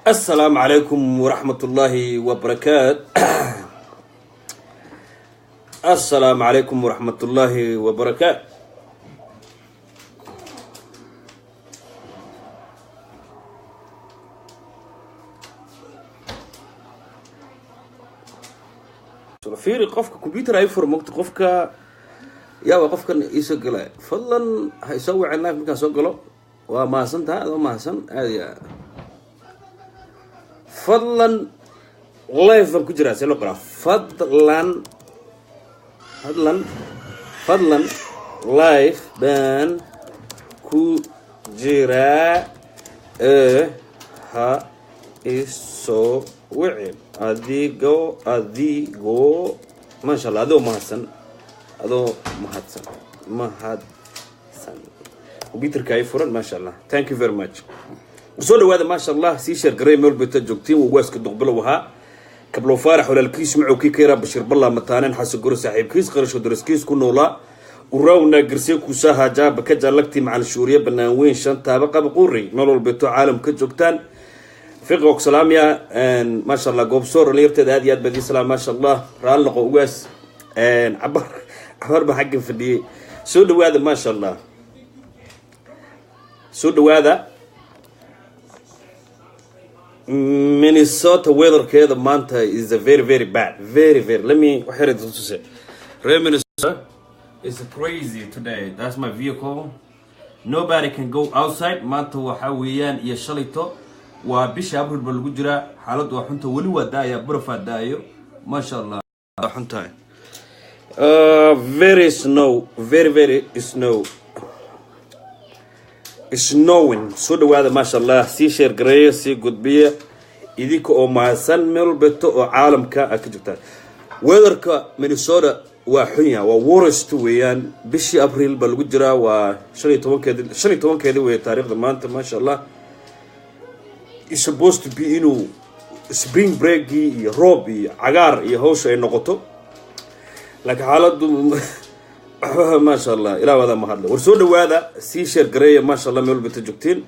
Asalaamu calaykum waraxmatullaahi wabarakaat. Assalaamu calaykum waraxmatullaahi wabarakaat. Fiiri, qofka computer ay fur mogto, qofka yaa qofkan iisoo gala, fadlan ha isoo wicin live markaan soo galo. Waa mahadsan tahay, adoo mahadsan aad iyo aad. Fadlan, live baan ku jiraa. See loo qoraa "fadlan"? Fadlan, fadlan, live baan ku jiraa ee ha isoo wicin adigoo, maasha Allah, adoo mahadsan, adoo mahadsan, mahadsan. Computerka ay furan, maasha Allah. Thank you very much. Soo dhawaada, maasha Allah. Sii share garay meel bayta joogtiin. Wagaaska Duqbilow ahaa, Kablow Faarax walaalkiis, macowkii ka yaraa, Bashiir Ballaa, mataaneen Xasan Goro, saaxiibkiis, qarasho daraskiis ku noolaa, uraawna garsee kuusaha jaaba ka jaalagtii macal shuuriye banaan weyn shan taaba qaba quurey. Meel walbeeto caalam ka joogtaan, fiqa og salaamiya, maasha Allah. Goobsoor dhalinyarteeda aad iyo aad baa idiin salaam, maasha Allah. Raali noqo, ugaas cabar cabar baa xaggan fadhiyey. Soo dhawaada, maasha Allah, soo dhawaada. Minnesota weatherkeeda maanta is a very, very bad, very, very. Let me waxyar idin tuse. Reer Minnesota is crazy today. That's my vehicle. Nobody can go outside maanta. Waxa weeyaan iyo shalayto waa bisha Abril ba lagu jiraa. Xaaladdu waa xunta, weli waa daaya, barafaa daayo, maasha Allah. Xuntahay, very snow, very, very snow, snowing. Soo dhawaada, maasha Allah. Sii share gareeya, sii gudbiya, idinka oo mahadsan. Meel walbeeto oo caalamka aad ka joogtaan, weatherka Minnesota waa xun yaha, waa worst weeyaan. Bishii Abril baa lagu jiraa, waa 15-keedi, 15-keedi weeye taariikhda maanta, maasha Allah. Is supposed to be inuu spring breakgii iyo roob iyo cagaar iyo hawsha ay noqoto, laakiin xaaladdu, maasha Allah, ilaa wadaa mahadle. War soo dhawaada, sii share gareeya, maasha Allah, meel walbata joogtiin.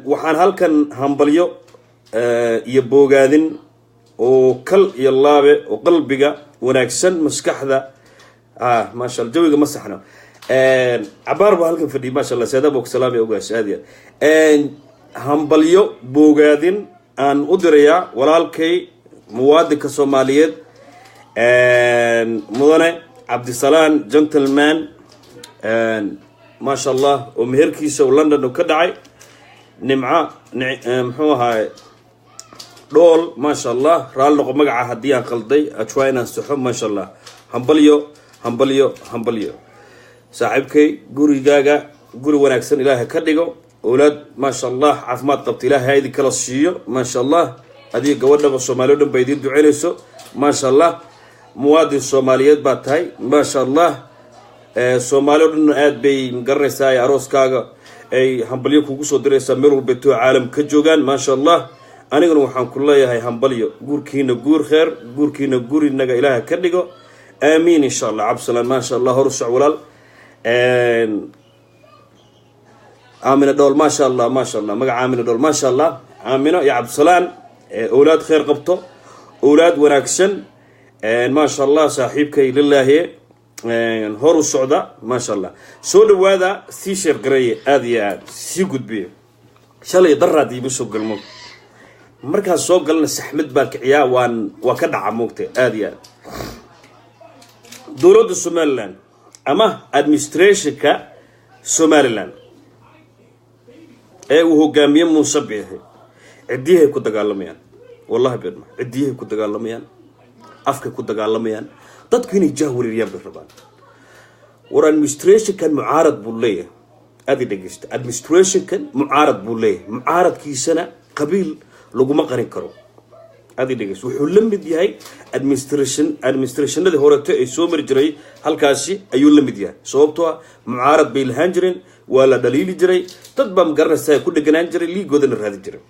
Waxaan halkan hambalyo iyo boogaadin oo kal iyo laabe oo qalbiga wanaagsan, maskaxda, maasha Allah, jawiga ma saxno. Cabaar baa halkan fadhiyay, maasha Allah. Seeda baa ku salaamaya, ogaas aad iyo aad. Hambalyo boogaadin aan u dirayaa walaalkay, muwaadinka Soomaaliyeed, mudane Cabdisalaan Gentleman, maasha Allah, oo meherkiisa uu London ka dhacay. Nimco, muxuu ahaay, Dhool, maasha Allah. Raali noqo magaca haddii aan qalday, try inaan saxo, maasha Allah. Hambalyo, hambalyo, hambalyo, saaxiibkay. Gurigaaga guri wanaagsan Ilaahay ka dhigo. Owlaad, maasha Allah, caafimaad qabta Ilaahay ha idin kala siiyo, maasha Allah. Adiga gabadhaba Soomaaliya o dhan ba idiin duceynayso, maasha Allah. Muwaadin Soomaaliyeed baa tahay, maasha Allah. Soomaali o dhan aad bay magaranaysaa arooskaaga ay hambalyo kugu soo diraysaa meel walbeetoo caalam ka joogaan, maasha Allah. Aniguna waxaan ku leeyahay hambalyo. Guurkiina guur kheer, guurkiina gurinaga Ilaaha ka dhigo, aamiin, insha Allah. Cabdisalaan, maasha Allah, hor u soc, walaal. Aamina Dhool, maasha Allah, maasha Allah. Magaca Aamina Dhool, maasha Allah. Aamino iyo Cabdisalaan, owlaad kheer qabto, owlaad wanaagsan, maasha Allah. Saaxiibkay lilaahi, hor u socda, maasha Allah. Soo dhawaada, sii share gareeye, aada iyo aad sii gudbiye. Shalay daraad iima soo galmo, markaan soo galna saxmad baan kiciyaa, waa ka dhaca moogta, aada iyo aad. Dowladda Somaliland ama administrationka Somaliland ee uu hogaamiye Muuse Biixi ciddiyahay ku dagaalamayaan. Wallahi beenma, ciddiyahay ku dagaalamayaan, afkay ku dagaalamayaan, dadku inay jah wareeriyaan bay rabaan. War administrationkan mucaarad buu leeyahay, aada i dhegeysta. Administrationkan mucaarad buu leeyahay, mucaaradkiisana qabiil laguma qarin karo, aada i dhegeysta. Wuxuu la mid yahay administrationadii horeto ay soo mari jiray halkaasi ayuu la mid yahay, sababtoo ah mucaarad bay lahaan jireen, waa la dhaliili jiray, dad baa magaranaysaa ku dheganaan jiray, liigoodana raadin jiray.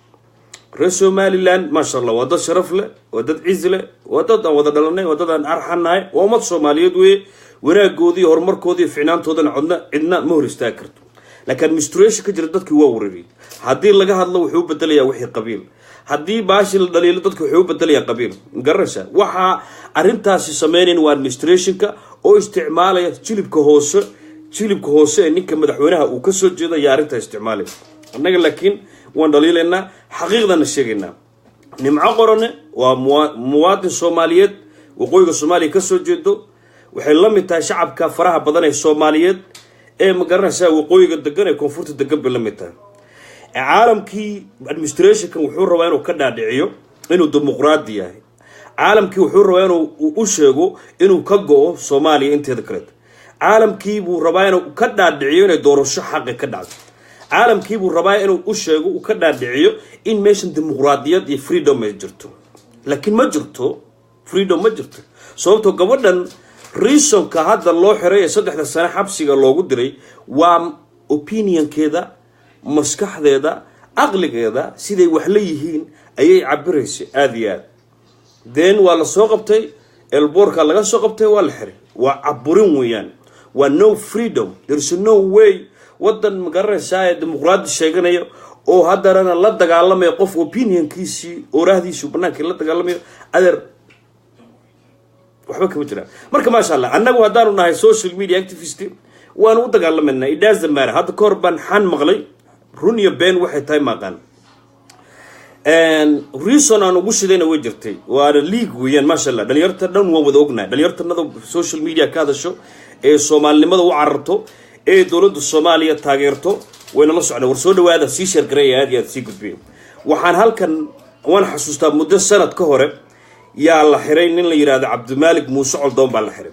Reer Somaliland, maasha Allah, waa dad sharaf leh, waa dad ciz leh, waa dad aan wada dhalanay, waa dad aan arxanahay, waa ummad Soomaaliyeed weye. Wanaagoodii, horumarkoodii, ficnaantoodana codna cidna ma hor istaagi karto. Laakiin administration ka jira dadkii waa wareeriyay. Haddii laga hadlo, wuxuu u bedelayaa wixii qabiil. Haddii baashi la dhaliilo, dadka wuxuu u bedelayaa qabiil. Garanaysaa, waxaa arrintaasi sameynayn waa administrationka oo isticmaalaya jilibka hoose. Jilibka hoose ee ninka madaxweynaha uu kasoo jeedo ayaa arrintaa isticmaalaya. Annaga laakiin waan dhaliilaynaa, xaqiiqdana sheegaynaa. Nimco Qorane waa muwaadin Soomaaliyeed, waqooyiga Soomaaliya kasoo jeedo. Waxay la mid tahay shacabka faraha badan ee Soomaaliyeed ee, ma garanaysaa, waqooyiga degan ee koonfurta degan bay la mid tahay. Caalamkii administrationkan wuxuu rabaa inuu ka dhaadhiciyo inuu dimuqraadi yahay. Caalamkii wuxuu rabaa inuu u sheego inuu ka go-o Soomaaliya inteeda kaleeto. Caalamkii buu rabaa inuu ka dhaadhiciyo inay doorasho xaqi ka dhacdo. Caalamkii buu rabaa inuu u sheego, uu ka dhaadhiciyo in meeshan dimuqraadiyad iyo freedom ay jirto. Laakiin ma jirto, freedom ma jirto, sababtoo gabadhan reasonka hadda loo xiray ee 3da sano xabsiga loogu diray waa opinionkeeda, maskaxdeeda, aqligeeda, siday wax la yihiin ayay cabiraysay aada iyo aad. Then waa la soo qabtay, airportka laga soo qabtay, waa la xiray. Waa caburin weeyaan, waa no freedom. There is no way waddan, ma garanaysaa, ee dimuqraadi sheeganaya oo haddanana la dagaalamaya qof opinionkiisii, oraahdiisii banaankii la dagaalamayo. Adeer, waxba kama jiraan. Marka, maasha Allah, annagu haddaanu nahay social media activist, waanu u dagaalamayna. It doesn't matter. Hadda kahor baan xan maqlay, run iyo been waxay tahay maaqaan. Reason aan ugu shidayna way jirtay, waana league weeyaan. Maasha Allah, dhalinyarta dhan waan wada ognahay. Dhalinyartanada social media ka hadasho ee soomaalinimada u cararto ee dowladda Soomaaliya taageerto wayna la socnaa. War soo dhawaada, sii share gareeya, aad iyo aad sii gudbiya. Waxaan halkan waan xasuustaa, muddo sanad ka hore yaa la xiray nin la yidhahdo Cabdimaalik Muuse Coldoon baa la xiray.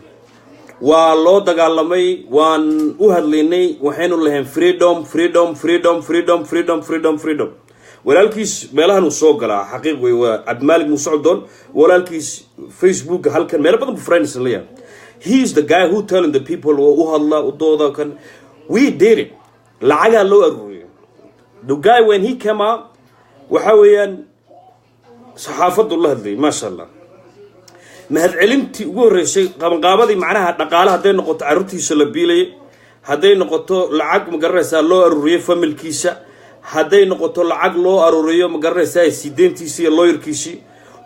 Waa loo dagaalamay, waan u hadlaynay, waxaynu lahayn freedom, freedom, freedom, freedom, freedom, freedom, freedom. Walaalkiis meelahan uu soo galaa, xaqiiq wey, waa Cabdimaalik Muuse Coldoon. Walaalkiis Facebooka halkan meelo badan buu friends leeyahay. He is the guy who telling the people, oo u hadla, u dooda. Kan we did it, lacagaa loo aruuriyay. The guy, when he came out, waxa weeyaan saxaafaddu la hadlayay. Maasha Allah, mahadcelintii ugu horreysay, qabanqaabadii, macnaha dhaqaale hadday noqoto, carruurtiisa la biilayay hadday noqoto, lacag, ma garanaysaa, loo aruuriyey familkiisa hadday noqoto, lacag loo aruuriyo, ma garanaysaa, sideentiisii iyo lawyerkiisii.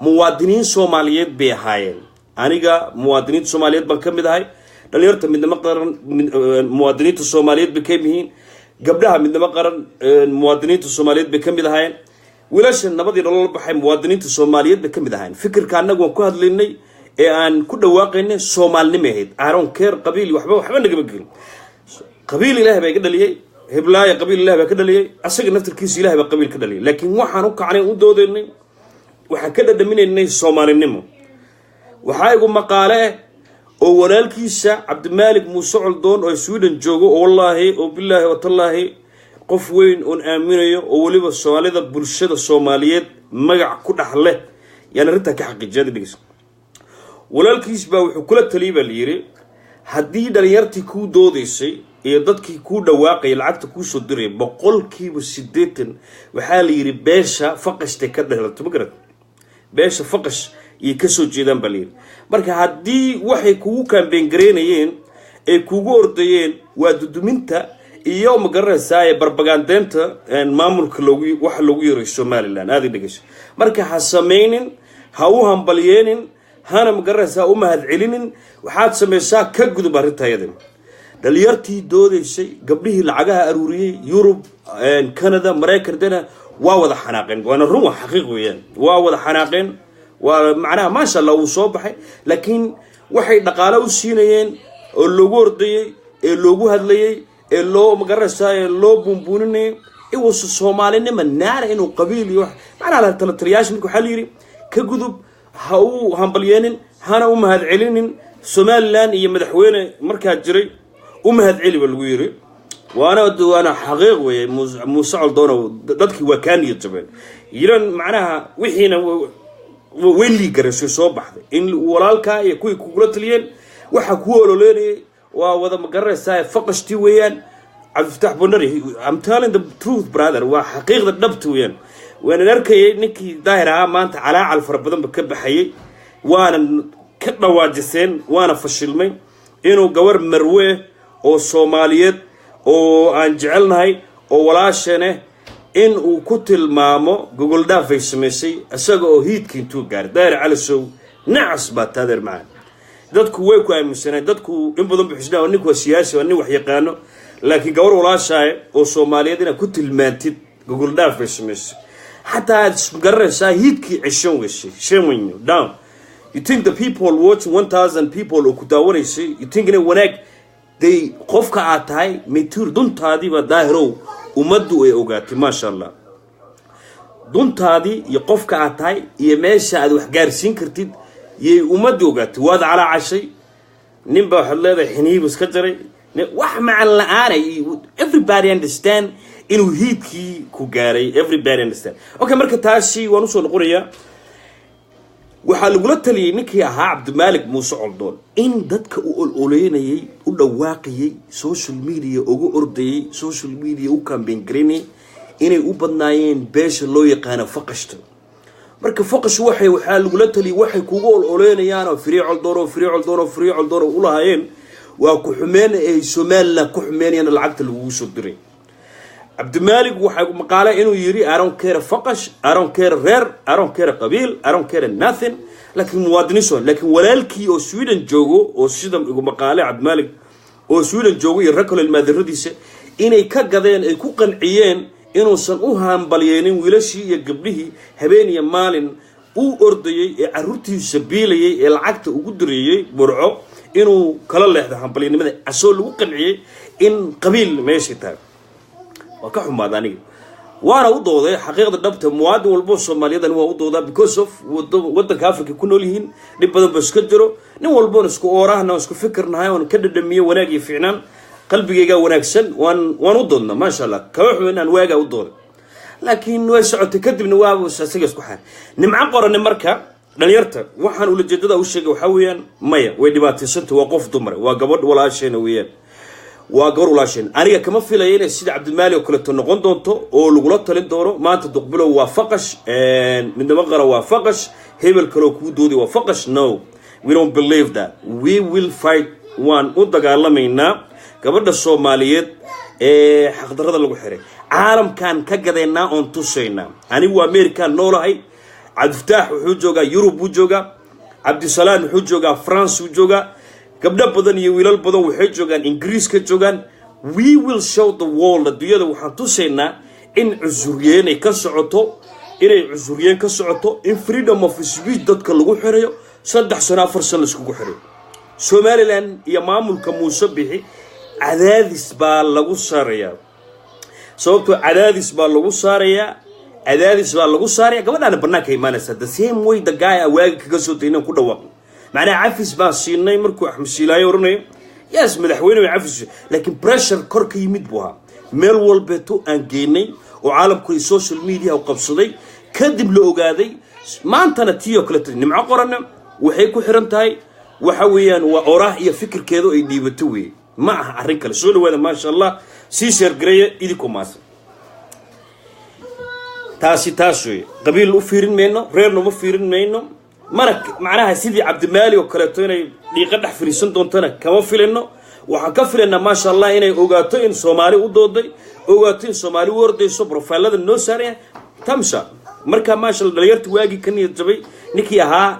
Muwaadiniin Soomaaliyeed bay ahaayeen. Aniga muwaadiniinta Soomaaliyeed baan ka mid ahay. Dhalinyarta Midnimo Qaran muwaadiniinta Soomaaliyeed bay ka yihiin. Gabdhaha Midnimo Qaran muwaadiniinta Soomaaliyeed bay ka mid ahaayeen. Wiilasha nabadii nolol baxay muwaadiniinta Soomaaliyeed bay ka mid ahaayeen. Fikirka annagu waan ku hadlaynay ee aan ku dhawaaqaynay soomaalinimay ahayd. I don't care qabiil, waxba waxba nagama gelin. Qabiil Ilahay baa iga dhaliyey, heblaaya qabiil Ilahay baa ka dhaliyey, asaga naftarkiisa Ilahay baa qabiil ka dhaliyay. Laakiin waxaan u kacnay, u doodaynay, waxaan ka dhadhaminaynay soomaalinimo. Waxaa igu maqaale ah oo walaalkiisa Cabdimaalik Muuse Coldoon oo Sweden joogo, oo wallaahi oo bilaahi oo tallaahi qof weyn oon aaminayo, oo weliba Soomaalida, bulshada Soomaaliyeed magac ku dhex leh, yaan arrintaa ka xaqiijiyada. Dhegeysa, walaalkiis baa wuxuu kula taliyay, baa la yidhi, haddii dhalinyartii kuu doodaysay iyo dadkii kuu dhawaaqaya, lacagta kuusoo diraya, 80% waxaa la yidhi beesha Faqashtay ka dhalato, ma garat, beesha Faqash iyo kasoo jeedaan baa la yidhi. Marka haddii waxay kugu campaign gareynayeen ee kugu ordayeen waa duduminta iyo, ma garanaysaa, barbagandeynta maamulka loogu waxa loogu yeeray Somaliland, aada dhegeyso. Marka ha samaynin, ha u hambalyeenin, hana, ma garanaysaa, u mahadcelinin. Waxaad samaysaa, ka gudub arrinta iyada. Dhalinyartii doodaysay, gabdhihii lacagaha aruuriyey, Yurub, Canada, Maraykan dena waa wada xanaaqeen. Waana run, waa xaqiiq weeyaan, waa wada xanaaqeen. Waa macnaha, maasha Allah, wuu soo baxay, laakiin waxay dhaqaale u siinayeen oo loogu ordayey ee loogu hadlayey ee loo, ma garanaysaa, ee loo buunbuuninayay iwase soomaalinima naara inuu qabiil iyo macnaha tala taliyaasha. Marka waxaa la yidhi, ka gudub, ha u hambalyeenin, hana u mahadcelinin. Somaliland iyo madaxweyne markaa jiray u mahadceli ba lagu yidhi. Waana xaqiiq weeye. Muuse Coldoona dadkii waa kaa niyad jabeen yiran, macnaha wixiina way liigaraysay, soo baxday in walaalkaa iyo kuwii kugula taliyeen waxa kuu ololeynayay waa wada, ma garanaysaa, Faqashtii weeyaan. Cabdifataax Bondari, I'm telling the truth, brother, waa xaqiiqda dhabta weeyaan. Waanan arkayay ninkii Daahir ahaa maanta calaacal fara badanba ka baxayay, waana ka dhawaajiseen, waana fashilmay inuu gabar marwe oo Soomaaliyeed. Oo aan jecelnahay oo walaashane in uu ku tilmaamo gogoldhaaf ay samaysay, isaga oo hiidka intuu gaaray. Daahir Calisow, nacas baa taadeer macaan. Dadku way ku aaminsaneen, dadku in badan bu xusnaa, ninku waa siyaasi, waa nin wax yaqaano, laakiin gabar walaashaaye oo Soomaaliyeed inaad ku tilmaantid gogoldhaaf bay samaysay, xataa aad isgaranaysaa hiidkii ceshan weysay. Shame on you down. You think the people watching, 1000 people oo ku daawanaysay, you think inay wanaag day qofka aad tahay matur? Duntaadiiba, Daahirow, ummaddu ay ogaatay, maasha Allah. Duntaadii iyo qofka aad tahay iyo meesha aad wax gaarsiin kartid yay ummaddu ogaatay. Waad calaacashay, nin baa waxaad leedahay xiniibu iska jaray, wax macan la-aanay. Everybody understand inuu hiidkii ku gaaray, everybody understand. Okay, marka taasi waan usoo noqonayaa. Waxaa lagula taliyey ninkii ahaa Cabdimaalik Muuse Coldoon in dadka u ololeynayay, u dhawaaqayay, social media uga ordayay, social media u campaign garaynayay inay u badnaayeen beesha loo yaqaano Faqashta. Marka Faqash waxaa lagula taliyay, waxay kugu ololeynayaan oo "free Coldoon oo free Coldoon oo free Coldoon" oo ulahaayeen, waa ku xumeen ay Somaliland ku xumeynayaan lacagta lagugu soo diray. Cabdimaalik waxay maqaale inuu yidhi, "I don't care Faqash, I don't care reer, I don't care qabiil, I don't care nothing," laakiin muwaadiniin, laakiin walaalkii oo Sweden joogo, oo sida igu maqaale Cabdimaalik oo Sweden joogo iyo rag kaloo ilmaadiradiisa inay ka gadeen, ay ku qanciyeen inuusan u hambalyeenin wiilashii iyo gabdhihii habeen iyo maalin u ordayey ee caruurtiisa biilayay ee lacagta ugu direeyey Burco, inuu kala leexdo hambalyanimada, asoo lagu qanciyey in qabiil meeshay tahay. Waa ka xumaada aniga, waana u dooday xaqiiqda dhabta. Muwaadin walbo Soomaaliyadan waa u doodaa because of wadanka Africa ku nool yihiin, dhib badan ba iska jiro. Nin walboon isku oorahna, isku fikirnahay, oon ka dhadhamiyo wanaag iyo fiicnaan, qalbigaygaa wanaagsan, waan u doodna, maasha Allah. Kama xumo inaan waagaa u dooday, laakiin way socotay. Kadibna waaba isaga isku xaar Nimco Qorane. Marka dhalinyarta waxaan ulajeedada u sheegay waxaa weeyaan, maya, way dhibaataysanta, waa qof dumar, waa gabadh walaasheena weeyaan, waa gabar walaasheen. Aniga kama filaya inay sida Cabdimaali oo kaleeto noqon doonto oo lagula talin doono maanta Duqbilow waa Faqash, Midnimo Qara waa Faqash, hebel kaloo kuu doodi waa Faqash. No, we don't believe that. We will fight. Waan u dagaalamaynaa gabadha Soomaaliyeed ee xaqdarrada lagu xiray. Caalamkan ka gadaynaa oon tusaynaa. Anigu American noolahay, Cabdifataax wuxuu joogaa Yurub buu joogaa, Cabdisalaan wuxuu joogaa France buu joogaa, gabdho badan iyo wiilal badan waxay joogaan Ingiriiska joogaan. We will show the world. Adduunyada waxaan tusaynaa in cusuryeen ay ka socoto, inay cusuryeen ka socoto, in freedom of speech dadka lagu xirayo, 3 sano, 4 sano laiskugu xirayo. Somaliland iyo maamulka Muuse Bixi cadaadis baa lagu saarayaa, sababtoo cadaadis baa lagu saarayaa, cadaadis baa lagu saaraya. Gabadhaana banaanka imaanaysa the same way the guy a waagi kaga soo daynan ku dhawaaqno. Macnaha cafis baan siinay markuu Axmed Siilaayo oranayo, yes, madaxweyne way cafis, laakiin pressure kor ka yimid buu ahaa. Meel walbeeto aan geynay oo caalamku iyo social media u qabsaday, kadib la ogaaday. Maantana tii oo kaleeto Nimco Qorana waxay ku xiran tahay, waxa weeyaan, waa oraah iyo fikirkeedu ay dhiibato weeye, ma aha arrin kale. Soo dhawaada, maasha Allah, sii share gareeya idinkoo maasan. Taasi taas weeye. Qabiil u fiirin mayno, reerna uma fiirin mayno. Mana macnaha sidii Cabdimaali oo kaleeto inay dhiiqa dhex fariisan doontana kama filino. Waxaan ka filaynaa, maasha Allah, inay ogaato in Soomaali u dooday, ogaato in Soomaali u ordayso, profilada noo saaraya tamsha. Marka, maasha Allah, dhalinyarta waagii ka niyad jabay ninkii ahaa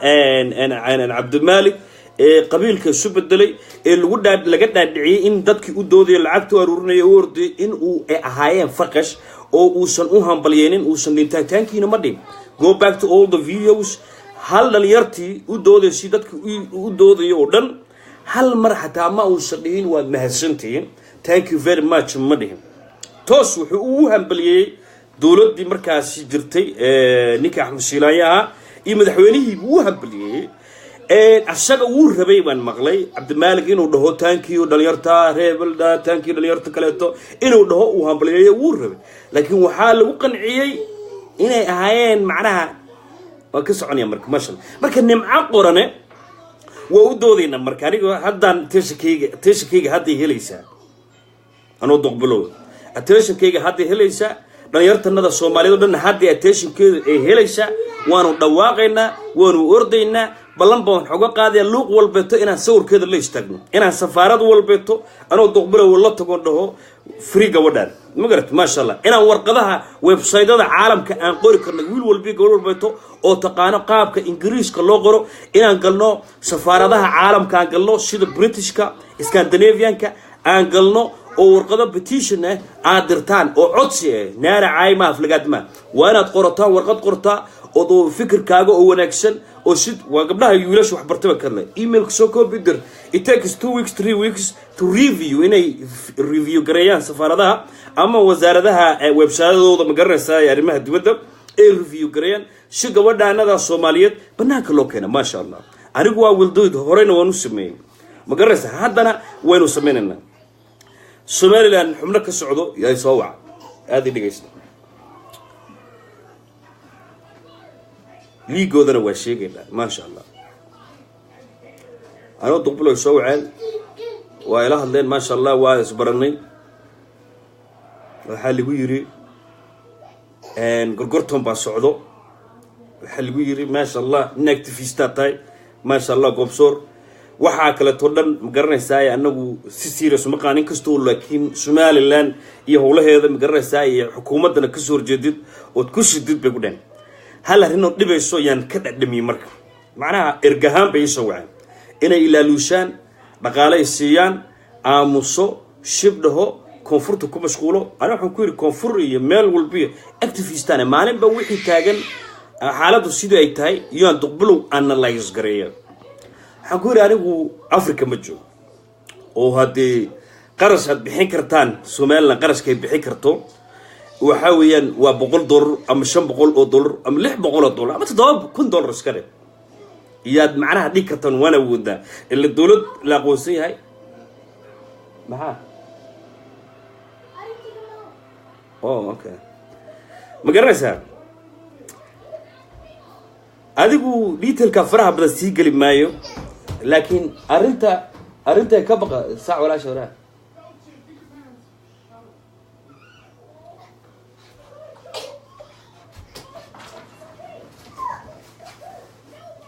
Cabdimaalik ee qabiilka isu bedelay ee lagu dhaa laga dhaadhiciyey in dadkii u doodayo, lacagta u aruurinaya, u ordayay in uu ay ahaayeen Faqash oo uusan u hambalyeenin, uusan dhintaantaankiina ma dhin. Go back to all the videos. Hal dhalinyartii u doodaysay, dadkii u doodayo oo dhan, hal mar xataa ma uusan dhihin "Waad mahadsantihiin, thank you very much" ma dhihin. Toos wuxuu ugu hambalyeeyey dowladdii markaasi jirtay, ninka Axmed Siilaaye ahaa iyo madaxweynihii buu u hambalyeeyey. Asaga wuu rabay baan maqlay Cabdimaalik inuu dhaho "Thank you dhalinyarta reebelda, thank you dhalinyarta kaleeto" inuu dhaho, uu hambalyeeyo wuu rabay, laakiin waxaa lagu qanciyey inay ahaayeen macnaha. Waan ka soconaya. Marka, maasha, marka Nimco Qorane waa u doodaynaa. Marka aniga haddaan attentionkayga hadday helaysaa, anoo Doqbilow attentionkayga hadday helaysaa, dhalinyartanada Soomaaliyad o dhan hadday attentionkeedu ay helaysaa. Waanu dhawaaqaynaa, waanu ordaynaa, ballan baan xoga qaadaya luuq walbeeto inaan sawirkeeda la istaagno, inaan safaarad walbeeto anoo Doqbilow la tagon dhaho. Free gabadhan, ma garat? Maasha Allah, inaan warqadaha website-yada caalamka aan qori karno, wiil walbi, gabadh walbeeto oo taqaano qaabka Ingiriiska loo qoro, inaan galno safaaradaha caalamka, aan galno sida Britishka, Scandinavianka aan galno, oo warqado petition ah aad dirtaan oo codsi ah. Naara caayma, aflagaadma. Waa inaad qorataan, warqad qortaa oo fikirkaaga oo wanaagsan oo si waa gabdhaha iyo wiilasha wax bartaba karle. Emailka soo copy dir. It takes 2 weeks, 3 weeks to review, inay review gareeyaan safaaradaha ama wasaaradaha website-adooda, ma garanaysaa, ee arrimaha dibadda ay review gareeyaan, si gabadhaanada Soomaaliyeed banaanka loo keena. Maasha Allah, anigu waa wildoyd, horeyna waan u sameeyey, ma garanaysaa? Haddana waynu sameynaynaa. Somaliland xubno ka socdo yaa soo waca. Aada i dhegaysta, liigoodana waa sheegaynaa. Maasha Allah, anoo Duqbuloy soo waceen, waa ila hadleen. Maasha Allah, waa isbaranay. Waxaa lagu yiri gorgorton baa socdo. Waxaa lagu yiri, maasha Allah, nin activist-aa tahay, maasha Allah, Goobsoor, waxaa kaleeto dhan, ma garanaysaa, anagu si serious ma qaan inkastoo, laakiin Somaliland iyo howlaheeda, ma garanaysaa, iyo xukuumaddana kasoo horjeedid ood ku shidid, bay ku dhehen. Hal arrin oo dhibayso yaan ka dhadhamiyey. Marka macnaha ergahaan bay iisoo waceen inay ilaaluushaan, dhaqaale ay siiyaan, aamuso, shib dhaho, koonfurta ku mashquulo. Ani waxaan ku yidhi, koonfur iyo meel walbiyo activist-ane maalinba wixii taagan, xaaladdu sidii ay tahay iyoaan Duqbilow analyse gareeya. Waxaan ku yidhi, anigu Africa ma joogo, oo haddii qarash aad bixin kartaan, Somaliland qarashkay bixin karto waxaa weeyaan waa $100 ama $500 ama $600 ama $7,000 iska dhe, iyaad macnaha dhigi kartaan, waan awoodaa ila dowlad la aqoonsan yahay. Maxaa? Oh, okay, ma garanaysaa? Adigu detailka faraha badan sii geli maayo, laakiin arrinta ka baqa saac walaasha waraa.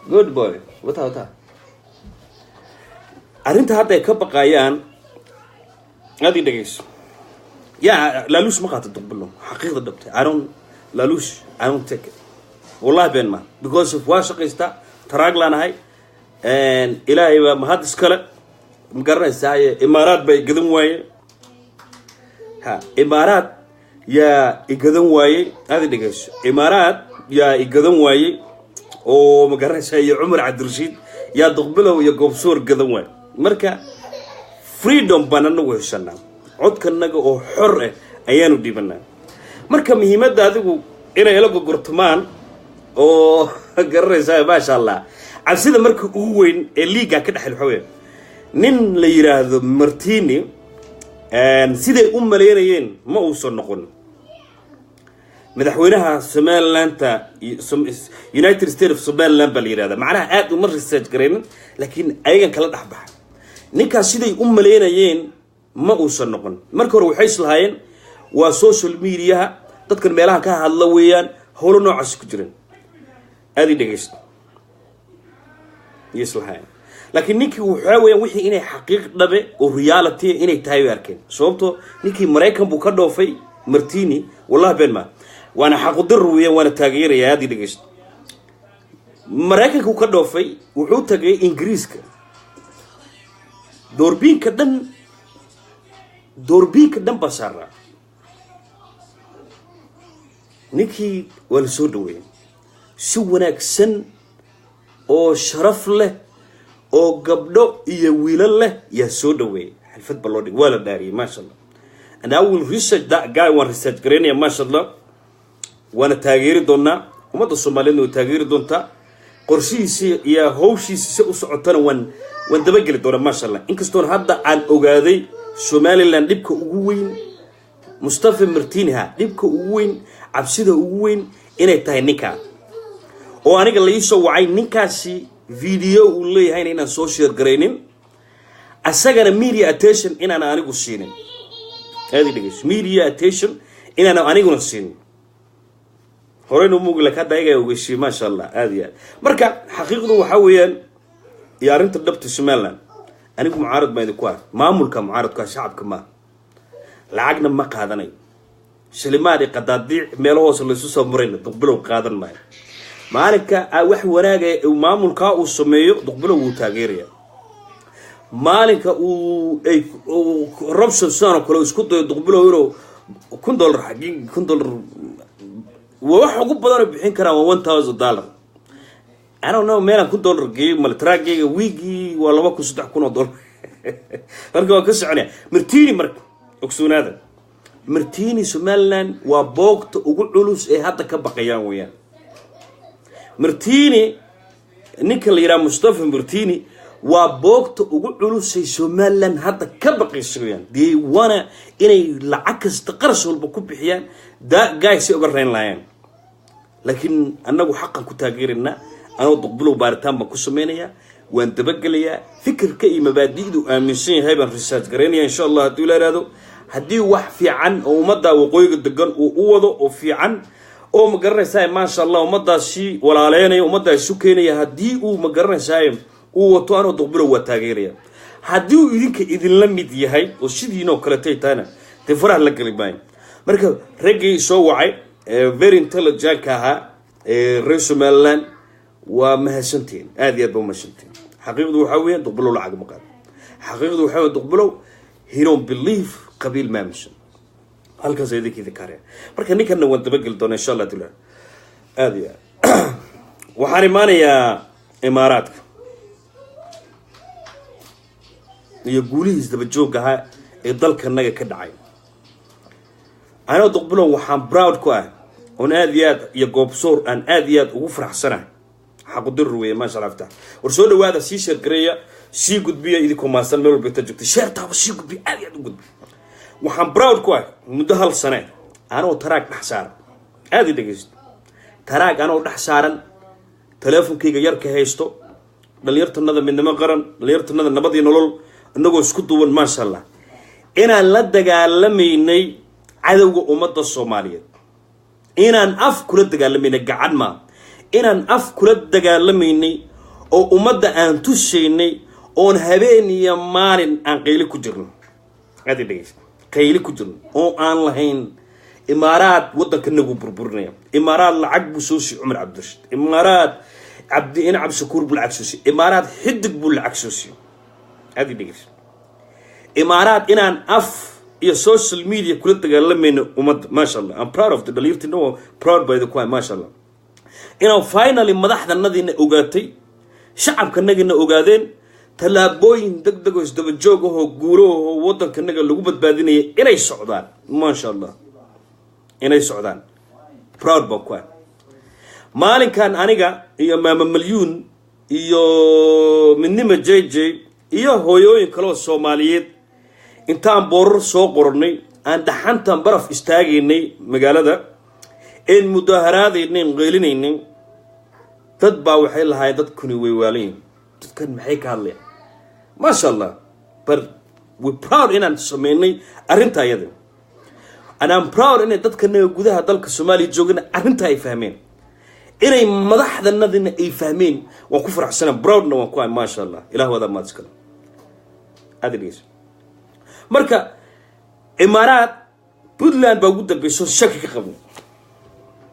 Good boy, wata wata. Arrinta hadda ay ka baqayaan, aad ii dhegeyso. Yaa laaluush ma qaato Duqbilo, xaqiiqda dhabtay. I don't laaluush, I don't take it, wallahi been ma, because of waa shaqaystaa, taraag laanahay, Ilaahay baa mahad iskale, ma garanaysaaye? Imaaraad baa igadan waaye, ha, Imaaraad yaa igadan waayey. Aad i dhegeyso, Imaaraad yaa igadan waayey oo, ma garanaysaa, iyo Cumar Cabdirashiid yaa Duqbilow iyo Goobsoor gadan waaye. Marka freedom baan anagu heshanaa, codkanaga oo xor ah ayaanu dhiibanaa. Marka muhiimadda adigu inay ila gogortumaan oo garanaysaa, maasha Allah, cabsida marka ugu weyn ee liiga ka dhexel waxaa weya nin la yidhaahdo Martini. Siday u maleynayeen ma uusan noqon madaxweynaha Somalilandta. United States of Somaliland baa la yidhahda. Macnaha aad uma research garaynin, laakiin ayagan kala dhex baxa. Ninkaas siday u maleynayeen ma uusan noqon. Marka hore waxay islahaayeen waa social mediaha, dadkan meelaha ka hadla weeyaan, howlo noocaas ku jireen. Aada i dhegeysto, iyo islahaayeen, laakiin ninkii waxaa weeyaan wixii inay xaqiiq dhabe oo reality inay tahay bay arkeen, sababtoo ninkii Maraykan buu ka dhoofay, Martini. Wallahi been ma, waana xaqudir weeyaan, waana taageeraya. Aada i dhegeysto, Maraykanka uu ka dhoofay, wuxuu tagay Ingiriiska. Doorbiinka dhan, doorbiinka dhan baa saaraa. Ninkii waa la soo dhaweeyey si wanaagsan oo sharaf leh oo gabdho iyo wiilal leh yaa soo dhaweeyey. Xalfad ba loo dhigay, waa la dhaariyey, maasha Allah. And I will research that guy, waan research garaynaya, maasha Allah, waana taageeri doonaa. Ummadda Soomaaliyeedna way taageeri doontaa. Qorshihiisi iyo hawshiisi si u socotana waan dabageli doonaa, maasha Allah. Inkastoon hadda aan ogaaday Somaliland dhibka ugu weyn, Mustafa Martiniha, dhibka ugu weyn, cabsida ugu weyn inay tahay ninkaa oo aniga la iisoo wacay. Ninkaasi video uu leeyahayna inaan soo share garaynin, asagana media attention inaan anigu siinin. Aada dhegeyso, media attention inaan aniguna siinin. Horeyna umugi, laakiin hadda ayagaa ogeysiiyey, maasha Allah, aada iyo aad. Marka xaqiiqdu waxaa weeyaan iyo arrinta dhabta, Somaliland anigu mucaarad baa idinku ah, maamulka mucaaradku ah, shacabka maaha. Lacagna ma qaadanayo, shilimaad iyo qadaadiic meelo hoose laysu soo marayna Duqbilow qaadan maayo. Maalinka wax wanaagaya maamulkaa uu sameeyo, Duqbilow wuu taageeraya. Maalinka uu ay corruption sidaan oo kale isku dayo Duqbilow inuu $1000, xagii $1000 wax ugu badan oo bixin karaan waa $1000. I don't know meelaan $1000 geeyo male. Truckgayga wiigii waa 2000, $3000. Marka waa ka soconaya Martini. Marka ogsoonaada, Martini Somaliland waa boogta ugu culus ee hadda ka baqayaan weeyaan. Martini, ninka la yidhaha Mustafa Martini, waa boogta ugu culusay Somaliland hadda ka baqayso weeyaan. Dee wana inay lacag kasta, qarash walba ku bixiyaan da gaay si uga reyn lahaayeen. Laakiin annagu xaqan ku taageeraynaa. Anoo Duqbilow baaritaan baan ku sameynayaa, waan dabagelayaa, fikirka iyo mabaadi'du aaminsan yahay baan research garaynaya, insha Allah. Haddii la ihahdo, haddii wax fiican oo ummadda waqooyiga degan uu u wado oo fiican oo, ma garanaysaa, maasha Allah, ummadaasi walaaleynaya, ummaddaa isu keenaya, haddii uu, ma garanaysaa, uu wato, anoo Duqbilow waa taageeraya. Haddii uu idinka idinla mid yahay oo sidiinoo kaletay tahayna, dee faraha la geli maayo. Marka raggii soo wacay very intelligentka ahaa reer Somaliland, waa mahadsantihiin, aad iyo aad ba umahadsantihiin. Xaqiiqdu waxaa weeyaan, Duqbilow lacag ma qaado. Xaqiiqdu waxaa weya, Duqbilow he don't believe qabiil, maamusan. Halkaas idinka idin kaaraya. Marka ninkanna waan dabageli doonaa, insha Allah dula aad iyo aad. Waxaan imaanayaa Imaaraadka iyo guulihiis daba joog ahaa ee dalkanaga ka dhacay. Anoo Duqbilow waxaan proud ku ah oon aad iyo aad iyo goobsoor aan aad iyo aad ugu faraxsanahay. Xaqudir weeye, maasha Allah. Fitax war, soo dhawaada, sii share gareeya, sii gudbiya, idinkoo maasan. Meel walba inta joogta sharetaaba sii gudbiya, aad iyo aad u gudbiya. Waxaan proud ku ah muddo hal sane anoo truck dhex saaran, aad i dhegeysto, truck anoo dhex saaran, teleefonkayga yarka haysto, dhalinyartanada Midnimo Qaran, dhalinyartanada Nabad iyo Nolol, inagoo isku duwan, maasha Allah, inaan la dagaalamaynay cadowga ummadda Soomaaliyeed, inaan af kula dagaalamaynay, gacan maa, inaan af kula dagaalamaynay oo ummadda aan tusaynay oon habeen iyo maalin aan qayli ku jirno, aad i dhegeysta, qayli ku jirno oo aan lahayn Imaaraad waddankanagu burburinaya, Imaaraad lacag buu soo siiyey Cumar Cabdirashiid, Imaaraad Cabdi in Cabdishakuur buu lacag soo siiyey, Imaaraad Xidig buu lacag soo siiyey. Aad i dhegeysta, Imaaraad inaan af iyo social media kula dagaalamayno ummadda, maasha Allah. I'm proud of the dhalinyartina, proud by the choir, maasha Allah, inaan finally madaxdanadiina ogaatay, shacabkanagina ogaadeen, tallaabooyin deg deg oo isdaba joog ahoo guurahoo waddankanaga lagu badbaadinaya inay socdaan, maasha Allah, inay socdaan. Proud baan ku ah maalinkan aniga iyo Maama Malyuun iyo Midnima J J iyo hooyooyin kale oo Soomaaliyeed intaan boorar soo qoranay, aan dhaxantan baraf istaagaynay magaalada, een mudaaharaadaynay, qeylinaynay, dad baa waxay lahaayeen dadkuni way waalan yihin, dadkan maxay ka hadlayaan? Maasha Allah, but we proud inaan sameynay arrinta iyada, and I'm proud inay dadkanaga gudaha dalka Soomaaliya joogana arrinta ay fahmeen, inay madaxdanadina ay fahmeen. Waan ku faraxsana, proudna waan ku ahay, maasha Allah. Ilah wadaa maad iskale. Aad dhegeyso. Marka Imaaraad, Puntland baa ugu dambeyso shaki ka qabno,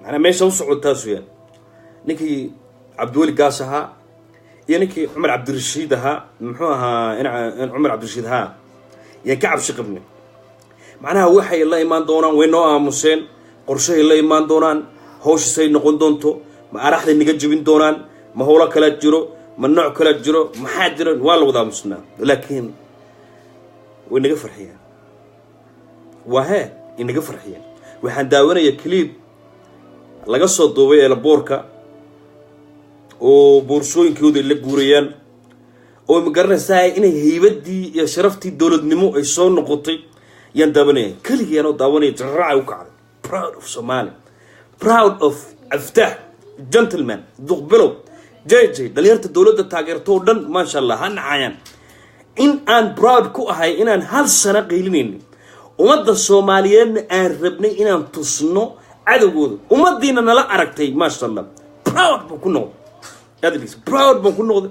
macnaa meesha u socotaas weyaan. Ninkii Cabdiweli Gaas ahaa iyo ninkii Cumar Cabdirashiid ahaa, muxuu ahaa, in Cumar Cabdirashiid ahaa, yaan ka cabsi qabnay. Macnaha waxay la imaan doonaan, way noo aamuseen, qorshahay la imaan doonaan, hawshisay noqon doonto, ma araxday naga jebin doonaan, ma howlo kalaa jiro, ma nooc kalaa jiro, maxaa jiro? Waa la wada aamusnaa, laakiin way naga farxiyeen. Waa hee, inaga farxiyeen. Waxaan daawanaya clip laga soo duubay airportka oo boorsooyinkooda ay la guurayaan oo, ma garanaysaa, inay haybadii iyo sharaftii dowladnimo ay soo noqotay yaan daawanaya. Keligii anoo daawanaya jararaacay u kacday. Proud of Somalia, proud of Aftaax gentleman, Duqbilow, J J, dhalinyarta dowladda taageerto oo dhan, maasha Allah, ha nacayaan. In aan proud ku ahay inaan hal sano qaylinaynin, ummadda Soomaaliyeedna aan rabnay inaan tusno cadowgooda, ummaddiina nala aragtay, maasha Allah. Proud baan ku noqday, aad dhegeysa, proud baan ku noqday,